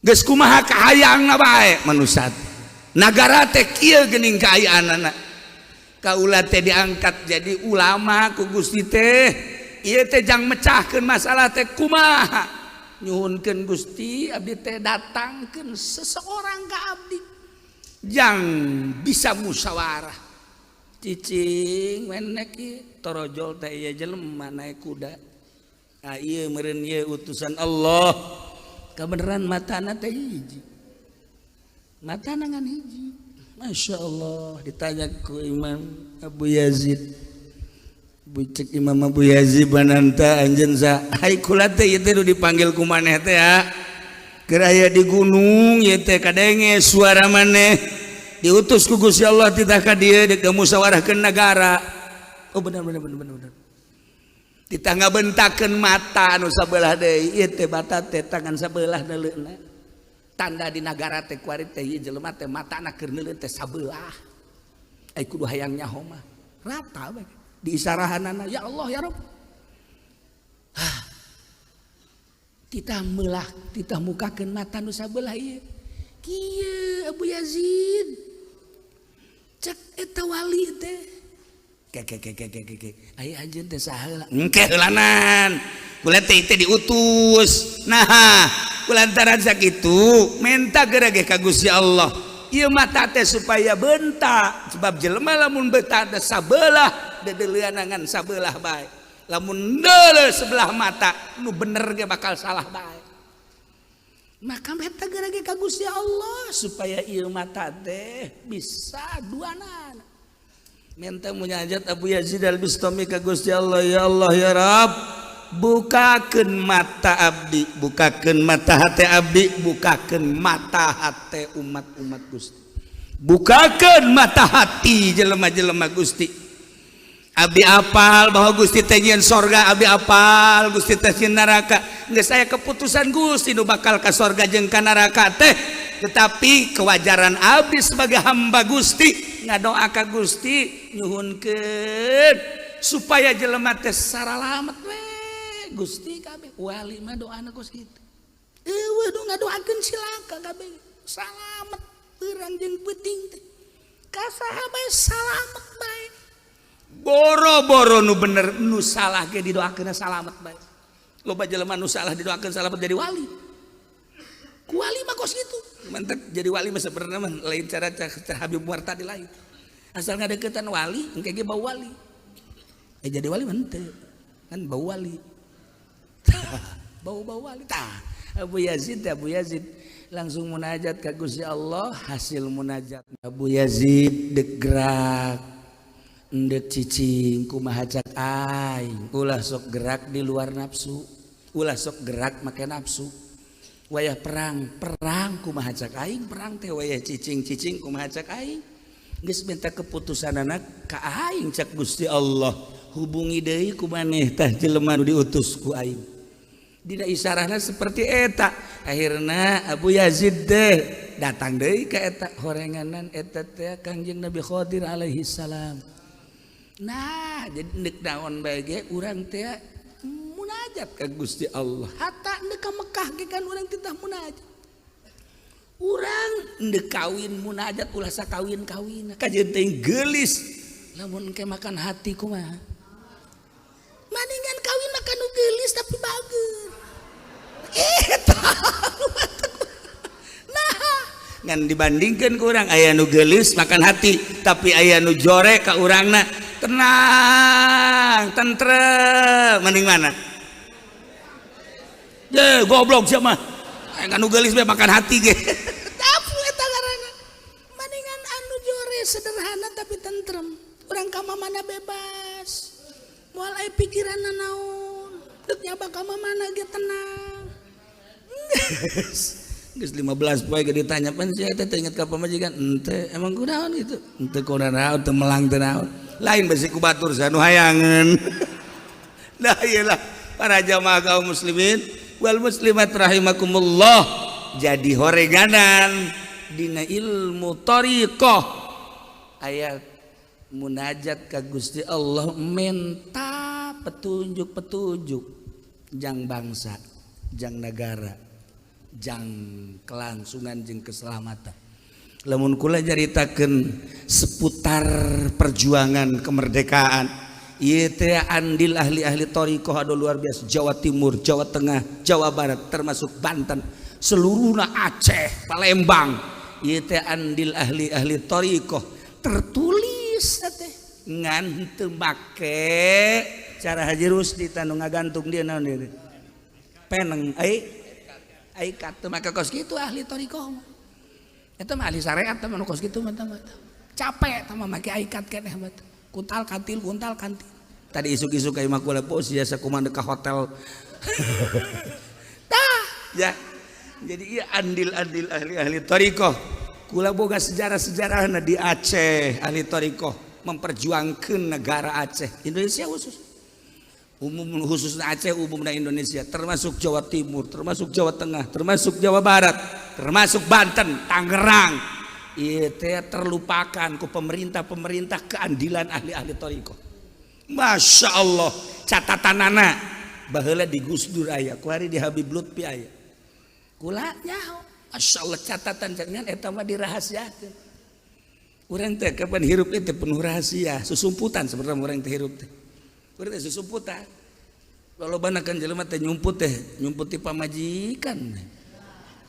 geus kumaha kahayangna bae manusia, nagara teh kieu geuning kaayaanana, kaula teh diangkat jadi ulama ku Gusti teh ieu teh jang mecahkeun masalah teh kumaha? Nyuhunkeun Gusti, abdi teh datangkeun seseorang ka abdi. Jang bisa musyawarah. Cicing menek ieu torojol teh ieu jelema naik kuda. Ah, ieu meureun ieu utusan Allah. Kabeneran matana teh hiji. Matana ngan hiji. Masya Allah, ditanya ku Imam Abu Yazid. Bucek Imam Abu Yazid bananta anjeun sa ai kula teh ieu teh nu dipanggil ku maneh teh ya. Keur aya di gunung ieu teh kadenge suara maneh diutus ku Gusti Allah titah ka dieu deuk musyawarahkeun nagara. Oh, bener bener bener bener bener. Titah ngabentakeun mata anu sabelah deui ieu teh mata teh tangan sabelah neuleuna. Tanda di nagara teh kuari teh ieu jelema teh matana keur neuleun teh sabelah. Ai kudu hayang nyaho mah rata bae di isarahanana ya Allah ya Rabb. Hah. Titah meulah, titah mukakeun mata nu sabelah ieu. Kieu Abu Yazid. Cek eta wali teh. Ke ke ke ke ke ke ke. Aya anjeun teh saha heula? Engke heulanan. Kula teh teh diutus. Nah, kulantaran sakitu menta geura ge ka Gusti Allah. Ieu mata teh supaya bentak sebab jelema lamun beta teh sabelah dedeuleuna ngan sabelah bae. Lamun deuleu sebelah mata nu bener ge bakal salah bae. Maka menta geura ge ka Gusti Allah supaya ieu mata teh bisa duanana. Minta munajat Abu Yazid Al-Bistami ka Gusti Allah, ya Allah ya Rabb, bukakeun mata abdi, bukakeun mata hati abdi, bukakeun mata hati umat-umat Gusti, bukakeun mata hati jelema-jelema Gusti. Abdi apal bahwa Gusti teh nyieun sorga, abdi apal Gusti teh nyieun neraka. Geus aya keputusan Gusti nu bakal ka sorga jeung ka neraka teh, tetapi kewajaran abdi sebagai hamba Gusti ngadoa ka Gusti nyuhunkeun supaya jelema teh saralamet we Gusti kabeh. Wali mah doana kos kitu, eueuh nu ngadoakeun cilaka kabeh salamet beurang jeung peuting teh ka saha bae salamet bae, boro-boro nu bener, nu salah ge didoakeun salamet bae. Loba jelema nu salah didoakeun salamet jadi wali. Ku wali mah kos kitu. Mantap jadi wali mah sebenarnya mah lain cara cara Habib Umar tadi, lain. Asal ngadeukeutan wali engke ge bau wali. Eh, jadi wali mah henteu kan bau wali, bau-bau wali. Tah, Abu Yazid, Abu Yazid langsung munajat ka Gusti Allah. Hasil munajat Abu Yazid dek gerak endek cicing kumaha cak aing, ulah sok gerak di luar nafsu, ulah sok gerak make nafsu. Wayah perang perang kumaha cak aing, perang teh wayah cicing cicing kumaha cak aing, geus minta keputusan anak ka aing. Cak Gusti Allah, hubungi deui ku maneh tah jelema nu diutus ku aing. Dina isarahna seperti eta. Akhirna Abu Yazid teh datang deui ka eta horenganan eta teh Kangjeng Nabi Khadir alaihi salam. Nah, jadi ndek naon bae ge urang teh munajat ka Gusti Allah. Hatta ndek ka Mekah ge kan urang titah munajat. Urang ndek kawin munajat ulah sakawin-kawin. Kajeun teh geulis lamun engke makan hati kumaha. Maningan kawin mah nu geulis tapi bager. Eta. Nah, ngan dibandingkan ku urang aya nu geulis makan hati, tapi aya nu jore ka urangna tenang, tentrem, mending mana? Je, goblok sia mah. Aya nu geulis bae makan hati ge. Tapi eta ngaranna. Mendingan anu jore sederhana tapi tentrem. Urang ka mana bebas. Moal aya pikiran naon. Deuk nyaba ka mana ge tenang. Geus 15 poe ge ditanya, "Pan sia teh inget ka pamajikan?" "Henteu." "Emang kunaon gitu?" "Henteu kunaon, teu melang teu naon." Lain besi ku batur nu hayangeun. Nah, iyalah para jamaah kaum muslimin wal muslimat rahimakumullah. Jadi horeganan dina ilmu thariqah aya munajat ka Gusti Allah menta petunjuk-petunjuk jang bangsa, jang negara, jang kelangsungan jeung keselamatan. Lamun kula nyaritakeun seputar perjuangan kemerdekaan ieu teh andil ahli-ahli thariqah anu luar biasa, Jawa Timur, Jawa Tengah, Jawa Barat, termasuk Banten, seluruhna, Aceh, Palembang. Ieu teh andil ahli-ahli thariqah tertulis teh ngan teu make cara Haji Rusdi tanu ngagantung dia naon ieu peneng ai aikat teu make kos kitu ahli thariqah mah. Eta mah ahli syariat teh mah kos kitu mah capek tah mah make aikat keneh mah kuntal kantil kuntal kantil. Tadi isuk-isuk ka imah kula pos biasa kumaha ka hotel. Tah ya. Jadi ieu andil-andil ahli-ahli thariqah. Kula boga sejarah-sejarahna di Aceh, ahli thariqah memperjuangkan negara Aceh, Indonesia khusus. Umum khususnya Aceh, umumnya Indonesia, termasuk Jawa Timur, termasuk Jawa Tengah, termasuk Jawa Barat, termasuk Banten, Tangerang. Ieu teh terlupakan ku pemerintah-pemerintah keandilan ahli-ahli thariqah. Masya Allah, catatanana baheula di Gus Dur aya, kuari di Habib Lutfi aya. Kula nyaho, Masya Allah catatan jangan eta mah dirahasiakeun. Urang teh kapan hirup teh penuh rahasia, susumputan sebenarnya urang teh hirup teh. Urang teh susumputan. Lolobana kan jelema teh nyumput nyumput ti pamajikan.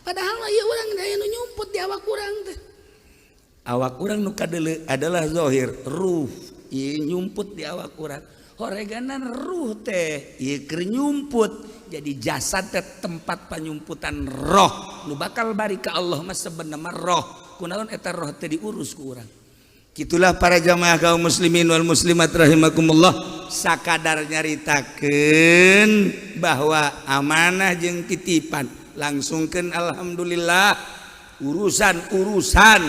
Padahal mah ieu urang aya nu nyumput di awak urang teh. Awak urang nu kadeuleu adalah zahir, ruh ieu nyumput di awak urang. Horeganan ruh teh ieu keur nyumput. Jadi jasad teh tempat panyumputan roh. Nu bakal bari ka Allah mah sebenarnya roh. Kunaon eta roh teh diurus ku urang. Gitulah para jamaah kaum muslimin wal muslimat rahimakumullah, sakadar nyaritakeun bahwa amanah jeung titipan langsungkeun alhamdulillah urusan-urusan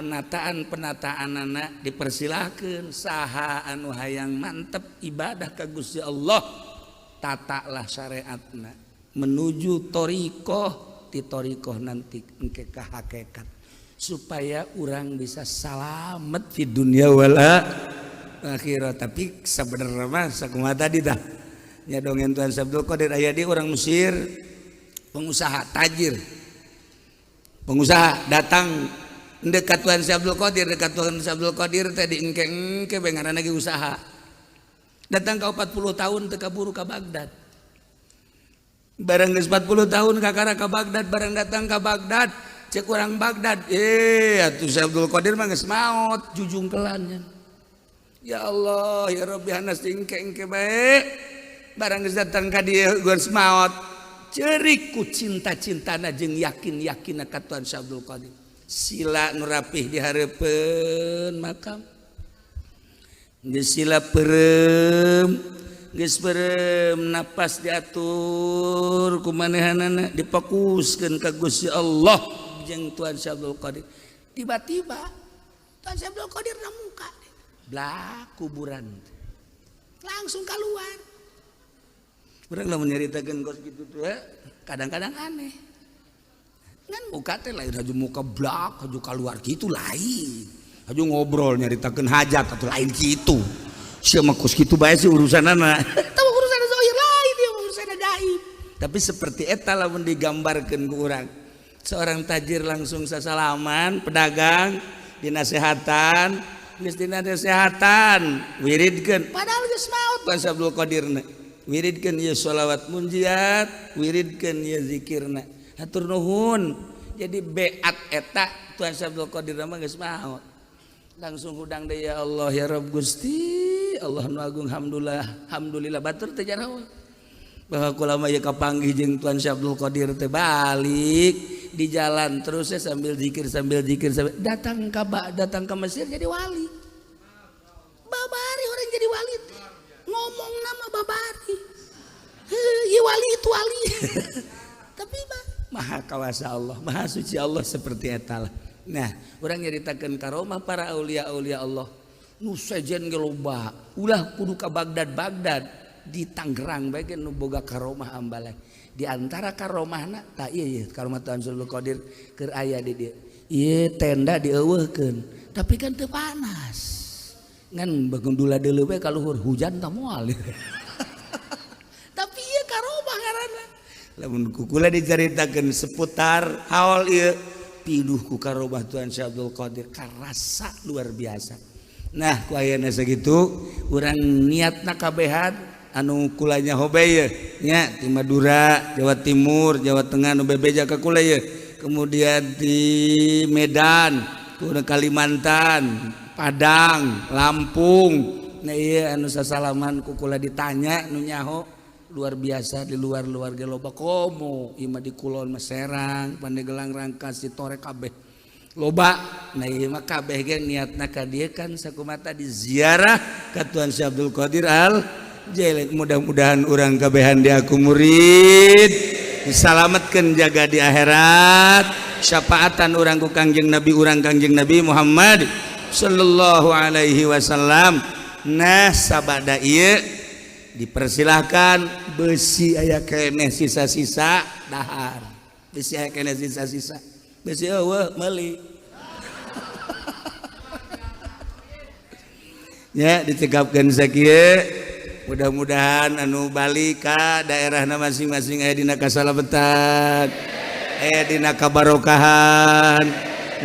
penataan-penataan anak dipersilahkan saha anu hayang mantep ibadah ka Gusti Allah, tatalah syariatna menuju thariqah, ti thariqah nanti engke ka hakikat supaya orang bisa salamet di dunia wala akhirat. Tapi sebenarnya mah sakumaha tadi dah nya dongeng Tuan Abdul Qadir aya di orang Mesir, pengusaha tajir, pengusaha datang dekat Tuan Abdul Qadir, dekat Tuan Abdul Qadir tadi engke engke bae ngaranna ge usaha. Datang ke 40 tahun teu kaburu ka Baghdad. Barang geus 40 tahun kakara ka Baghdad, barang datang ka Baghdad, cek urang Baghdad, atuh Syekh Abdul Qadir mah geus maot jujungkelan. Ya Allah ya Rabbi hanas engke engke bae. Barang geus datang ka dieu geus maot, ceurik ku cinta-cintana jeung yakin-yakinna ka Tuan Syekh Abdul Qadir. Sila nu rapih di hareupeun makam. Geus sila peureum, geus peureum napas diatur ku manehanana difokuskeun ka Gusti Allah jeung Tuan Syekh Abdul Qadir. Tiba-tiba Tuan Syekh Abdul Qadir na muka blak kuburan langsung keluar. Urang lamun nyaritakeun kos kitu tuh kadang-kadang aneh. Ngan muka teh lain haju muka blak haju keluar gitu lain. Haju ngobrol nyaritakeun hajat atau lain gitu. Sia mah kos kitu bae sih urusanana. Tahu urusan zahir lain dia urusan gaib. Tapi seperti eta lamun digambarkeun ku urang. Seorang tajir langsung sasalaman, pedagang dinasehatan, geus dinasehatan, wiridkeun. Padahal geus maot Tuan Abdul Qadirna. Wiridkeun ieu sholawat munjiat, wiridkeun ieu zikirna. Hatur nuhun. Jadi beat eta Tuan Abdul Qadir mah geus maot. Langsung hudang deui ya Allah ya Rabb Gusti Allah nu agung alhamdulillah alhamdulillah batur teh jarawa. Bahwa kula mah ieu kapanggih jeung Tuan Syekh Abdul Qadir teh balik di jalan terus ya sambil zikir sambil zikir sambil datang ke Mesir jadi wali. Babari orang jadi wali teh. Ngomong nama babari. Heuh, wali itu wali. Tapi maha kawasa Allah, maha suci Allah seperti eta lah. Nah, urang nyaritakeun karomah para aulia-aulia Allah. Nu sejen ge loba, ulah kudu ka Baghdad Baghdad, di Tangerang bae ge nu boga karomah ambalai. Di antara karomahna tah ieu ieu karomah Tuan Abdul Qadir keur aya di dieu. Ieu tenda dieuweuhkeun, tapi kan teu panas. Ngan bagundula deuleu bae ka luhur hujan tah moal. Tapi ieu karomah ngaranna. Lamun ku kula dicaritakeun seputar haul ieu piduh ku karomah Tuan Syekh Abdul Qadir karasa luar biasa. Nah, ku ayana sakitu urang niatna kabehan anu kulanya hobe ye nya di Madura, Jawa Timur, Jawa Tengah nu bebeja ka kula ye. kemudian di Medan, kemudian Kalimantan, Padang, Lampung. Nah iya anu sasalaman ku kula ditanya nu nyaho luar biasa di luar-luar ge loba komo ieu mah di kulon mah Serang, Pandeglang, Rangkas, Citorek kabeh loba. Nah ieu mah kabeh ge niatna ka dieu kan sakumata di ziarah ka Tuan Syekh Abdul Qadir Al Jailani. Mudah-mudahan urang kabehan diaku murid, disalametkeun jaga di akhirat, syafaatan urang ku Kangjeng Nabi urang Kangjeng Nabi Muhammad sallallahu alaihi wasallam. Nah sabada ieu dipersilahkan besi aya keneh sisa-sisa dahar, besi aya keneh sisa-sisa besi eueuh meuli ya dicegapkeun sakieu. Mudah-mudahan anu balik ka daerahna masing-masing aya dina kasalametan, aya dina kabarokahan,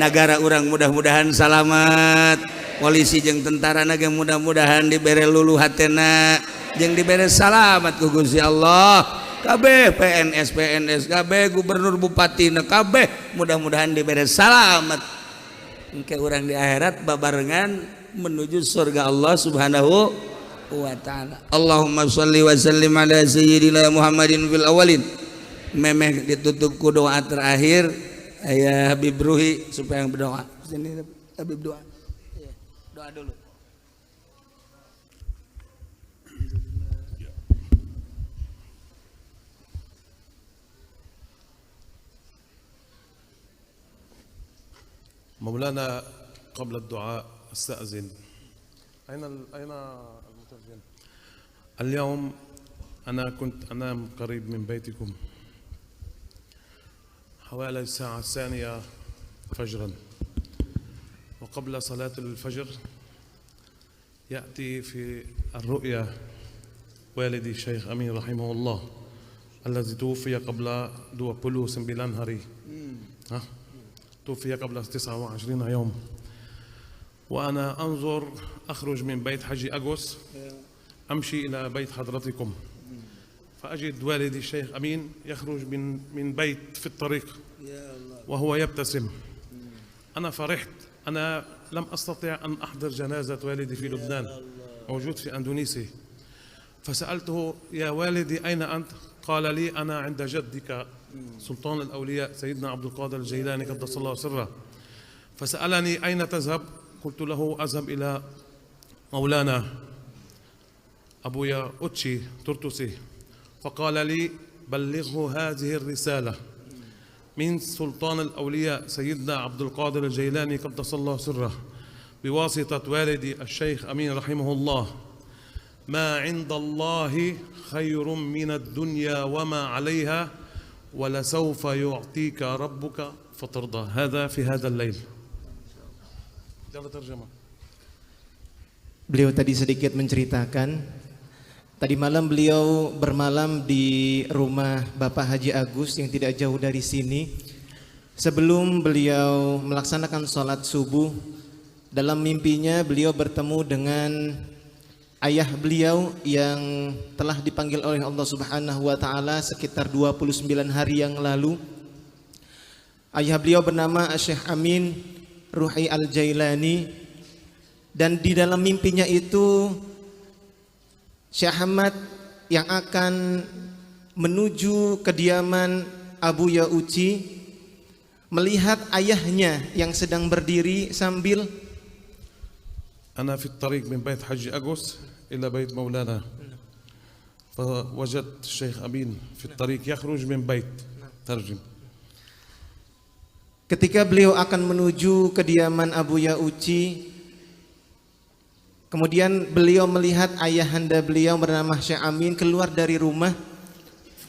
nagara urang mudah-mudahan salamat, polisi jeung tentara ge mudah-mudahan dibere luluh hatena jeung dibere salamat ku Gusti Allah. Kabeh PNS PNS kabeh gubernur bupati na kabeh mudah-mudahan dibere salamat engke urang di akhirat babarengan menuju surga Allah Subhanahu wa ta'ala. Allahumma sholli wa sallim ala sayyidina Muhammadin fil awalin. Memeh ditutup ku doa terakhir ayah Habib Ruhi supaya yang berdoa. Sini Habib doa. Doa dulu. مولانا قبل الدعاء استأذن. أين المترجم؟ اليوم أنا كنت أنام قريب من بيتكم حوالي الساعة 2 فجرا، وقبل صلاة الفجر يأتي في الرؤيا والدي الشيخ أمين رحمه الله الذي توفي قبل 29 hari، توفي قبل 29 يوم. وأنا أنظر أخرج من بيت حجي أغوس أمشي إلى بيت حضرتكم، فأجد والدي الشيخ أمين يخرج من بيت في الطريق وهو يبتسم. أنا فرحت، أنا لم أستطع أن أحضر جنازة والدي في لبنان، موجود في أندونيسيا. فسألته يا والدي أين أنت؟ قال لي أنا عند جدك سلطان الأولياء سيدنا عبد القادر الجيلاني قدس الله سره. فسألني أين تذهب؟ قلت له أذهب إلى مولانا أبويا أوتشي ترتسي. فقال لي بلغه هذه الرسالة من سلطان الأولياء سيدنا عبد القادر الجيلاني قدس الله سره بواسطة والدي الشيخ أمين رحمه الله، ما عند الله خير من الدنيا وما عليها ولسوف يعطيك ربك فترضى. هذا في هذا الليل. ترجمة. Beliau tadi sedikit menceritakan, tadi malam beliau bermalam di rumah Bapak Haji Agus yang tidak jauh dari sini. Sebelum beliau melaksanakan sholat subuh, dalam mimpinya beliau bertemu dengan ayah beliau yang telah dipanggil oleh Allah Subhanahu wa Ta'ala sekitar 29 hari yang lalu. Ayah beliau bernama Syekh Amin Ruhi Al-Jailani, dan di dalam mimpinya itu Syekh Ahmad yang akan menuju kediaman Abu Yauci melihat ayahnya yang sedang berdiri sambil أنا في الطريق من بيت حجي أغوس إلى بيت مولانا، فوجدت الشيخ أمين في الطريق يخرج من بيت. ترجم. Ketika beliau akan menuju kediaman Abu Yauci, kemudian beliau melihat ayahanda beliau bernama Syekh Amin keluar dari rumah.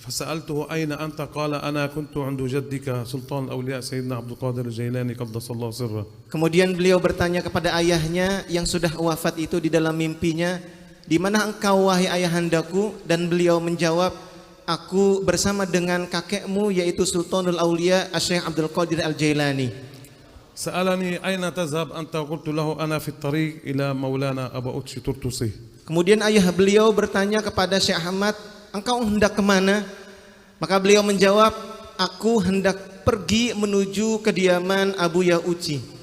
فسألته أين أنت؟ قال أنا كنت عند جدك سلطان الأولياء سيدنا عبد القادر الجيلاني قدس الله سره. Kemudian beliau bertanya kepada ayahnya yang sudah wafat itu di dalam mimpinya, di mana engkau wahai ayahandaku? Dan beliau menjawab, aku bersama dengan kakekmu yaitu Sultanul Aulia Syekh Abdul Qadir Al-Jailani. سألني أين تذهب أنت؟ قلت له أنا في الطريق إلى مولانا أبا أوتشي ترتسي. Kemudian ayah beliau bertanya kepada Syekh Ahmad, engkau hendak kemana? Maka beliau menjawab, aku hendak pergi menuju kediaman Abuya Uci.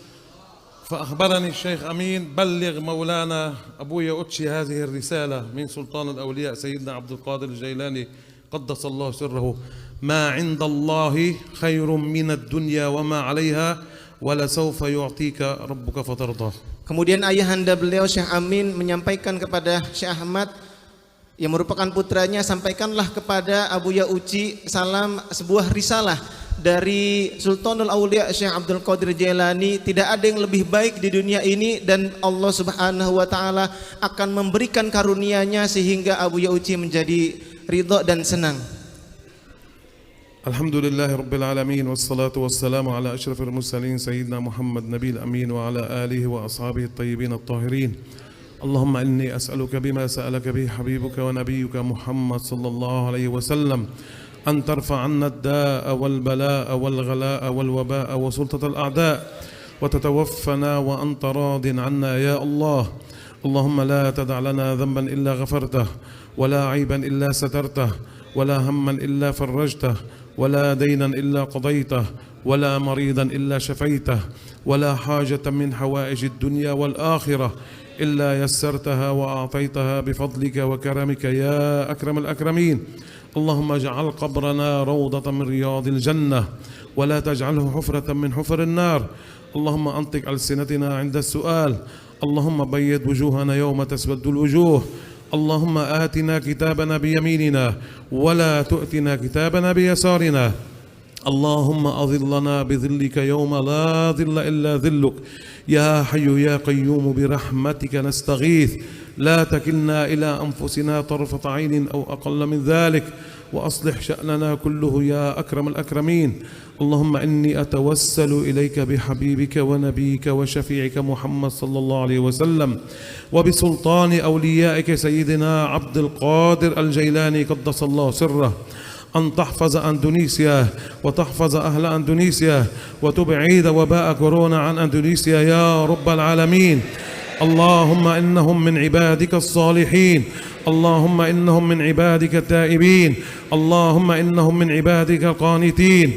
فأخبرني الشيخ أمين بلغ مولانا أبويا أوتشي هذه الرسالة من سلطان الأولياء سيدنا عبد القادر الجيلاني قدس الله سره ما عند الله خير من الدنيا وما عليها ولسوف يعطيك ربك فترضى. Kemudian ayahanda beliau Syekh Amin menyampaikan kepada Syekh Ahmad yang merupakan putranya, sampaikanlah kepada Abuya Uci salam sebuah risalah dari Sultanul Aulia Syekh Abdul Qadir Jailani, tidak ada yang lebih baik di dunia ini dan Allah Subhanahu wa taala akan memberikan karunia-Nya sehingga Abuya Uci menjadi ridho dan senang. الحمد لله رب العالمين والصلاة والسلام على أشرف المرسلين سيدنا محمد نبي الأمين وعلى آله وأصحابه الطيبين الطاهرين. اللهم إني أسألك بما سألك به حبيبك ونبيك محمد صلى الله عليه وسلم أن ترفع عنا الداء والبلاء والغلاء والوباء وسلطة الأعداء وتتوفنا وأنت راض عنا يا الله. اللهم لا تدع لنا ذنبا إلا غفرته ولا عيبا إلا سترته ولا هما إلا فرجته ولا دينا إلا قضيته ولا مريضا إلا شفيته ولا حاجة من حوائج الدنيا والآخرة إلا يسرتها وأعطيتها بفضلك وكرمك يا أكرم الأكرمين. اللهم اجعل قبرنا روضة من رياض الجنة ولا تجعله حفرة من حفر النار. اللهم أنطق ألسنتنا عند السؤال. اللهم بيض وجوهنا يوم تسود الوجوه. اللهم آتنا كتابنا بيميننا ولا تؤتنا كتابنا بيسارنا. اللهم أظلنا بظلك يوم لا ظل إلا ظلك. يا حي يا قيوم برحمتك نستغيث. لا تكلنا إلى أنفسنا طرفة عين أو أقل من ذلك وأصلح شأننا كله يا أكرم الأكرمين. اللهم إني أتوسل إليك بحبيبك ونبيك وشفيعك محمد صلى الله عليه وسلم وبسلطان أوليائك سيدنا عبد القادر الجيلاني قدس الله سره أن تحفظ أندونيسيا وتحفظ أهل أندونيسيا وتبعد وباء كورونا عن أندونيسيا يا رب العالمين. اللهم إنهم من عبادك الصالحين. اللهم إنهم من عبادك التائبين. اللهم إنهم من عبادك القانتين.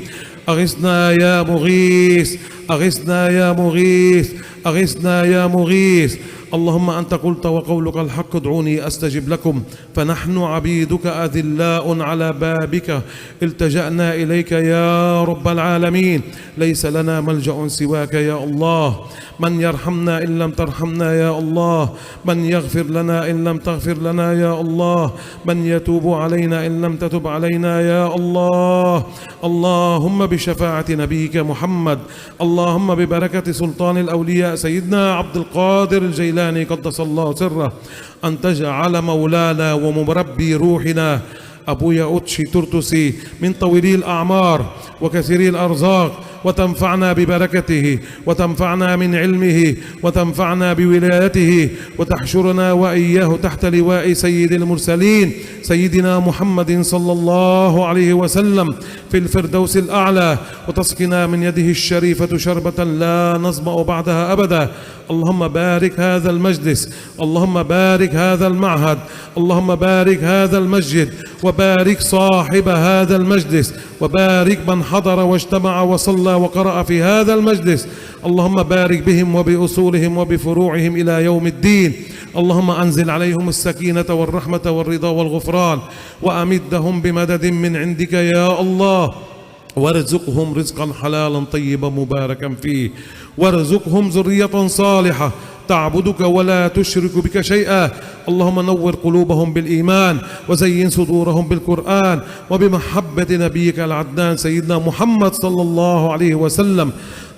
أغثنا يا مغيث، أغثنا يا مغيث، أغثنا يا مغيث. اللهم أنت قلت وقولك الحق ادعوني أستجب لكم فنحن عبيدك أذلاء على بابك التجأنا إليك يا رب العالمين. ليس لنا ملجأ سواك يا الله. من يرحمنا إن لم ترحمنا يا الله. من يغفر لنا إن لم تغفر لنا يا الله. من يتوب علينا إن لم تتب علينا يا الله. اللهم بشفاعة نبيك محمد، اللهم ببركة سلطان الأولياء سيدنا عبد القادر الجيلاني قدس الله سره أن تجعل مولانا ومربي روحنا أبويا أوتشي ترتسي من طويلي الأعمار وكثيري الأرزاق، وتنفعنا ببركته وتنفعنا من علمه وتنفعنا بولايته وتحشرنا وإياه تحت لواء سيد المرسلين سيدنا محمد صلى الله عليه وسلم في الفردوس الأعلى، وتسقنا من يده الشريفة شربة لا نظمأ بعدها أبدا. اللهم بارك هذا المجلس، اللهم بارك هذا المعهد، اللهم بارك هذا المسجد، وبارك صاحب هذا المجلس، وبارك من حضر واجتمع وصلى وقرأ في هذا المجلس. اللهم بارك بهم وبأصولهم وبفروعهم إلى يوم الدين. اللهم أنزل عليهم السكينة والرحمة والرضا والغفران، وأمدهم بمدد من عندك يا الله، وارزقهم رزقا حلالا طيبا مباركا فيه، وارزقهم ذرية صالحة تعبدك ولا تشرك بك شيئا. اللهم نور قلوبهم بالإيمان، وزين صدورهم بالقرآن، وبمحبة نبيك العدنان سيدنا محمد صلى الله عليه وسلم.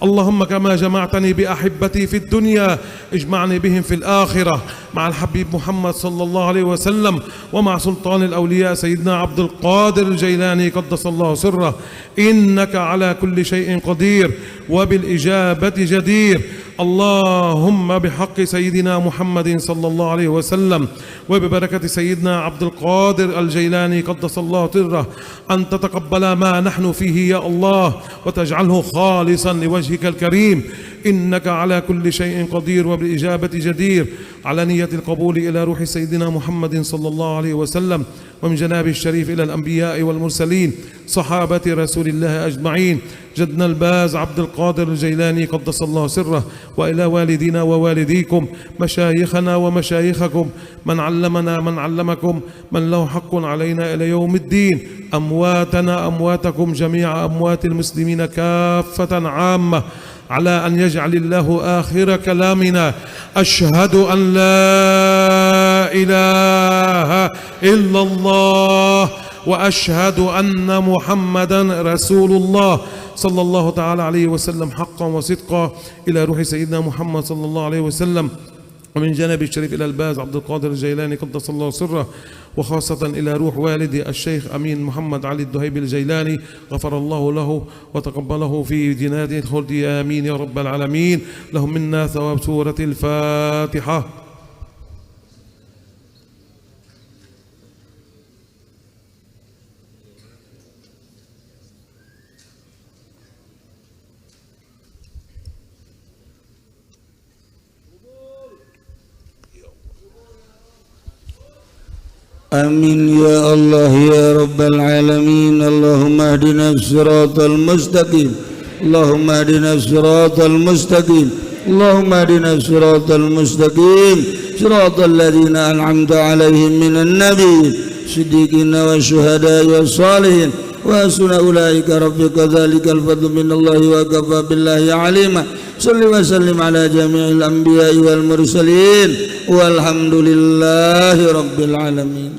اللهم كما جمعتني بأحبتي في الدنيا اجمعني بهم في الآخرة مع الحبيب محمد صلى الله عليه وسلم، ومع سلطان الأولياء سيدنا عبد القادر الجيلاني قدس الله سره، إنك على كل شيء قدير وبالإجابة جدير. اللهم بحق سيدنا محمد صلى الله عليه وسلم وببركة سيدنا عبد القادر الجيلاني قدس الله سره أن تتقبل ما نحن فيه يا الله، وتجعله خالصا لوجهك الكريم، إنك على كل شيء قدير وبالإجابة جدير. على نية القبول إلى روح سيدنا محمد صلى الله عليه وسلم، ومن جناب الشريف إلى الأنبياء والمرسلين، صحابة رسول الله أجمعين، جدنا الباز عبد القادر الجيلاني قدس الله سره، وإلى والدينا ووالديكم، مشايخنا ومشايخكم، من علمنا من علمكم، من له حق علينا إلى يوم الدين، أمواتنا أمواتكم، جميع أموات المسلمين كافة عامة، على أن يجعل الله آخر كلامنا أشهد أن لا إله إلا الله وأشهد أن محمدا رسول الله صلى الله تعالى عليه وسلم حقا وصدقا، إلى روح سيدنا محمد صلى الله عليه وسلم، ومن جانب الشريف إلى الباز عبد القادر الجيلاني قدس الله سره، وخاصة إلى روح والدي الشيخ أمين محمد علي الدهيبي الجيلاني غفر الله له وتقبله في جنات الخلد، آمين يا رب العالمين. لهم منا ثواب سورة الفاتحة. آمين يا الله يا رب العالمين. اللهم اهدنا الصراط المستقيم، اللهم اهدنا الصراط المستقيم، اللهم اهدنا الصراط المستقيم، صراط الذين أنعمت عليهم من النبيين الصديقين والشهداء والصالحين، وحسن أولئك رفيقا. ذلك الفضل من الله وكفى بالله عليما. صل وسلم على جميع الأنبياء والمرسلين، والحمد لله رب العالمين.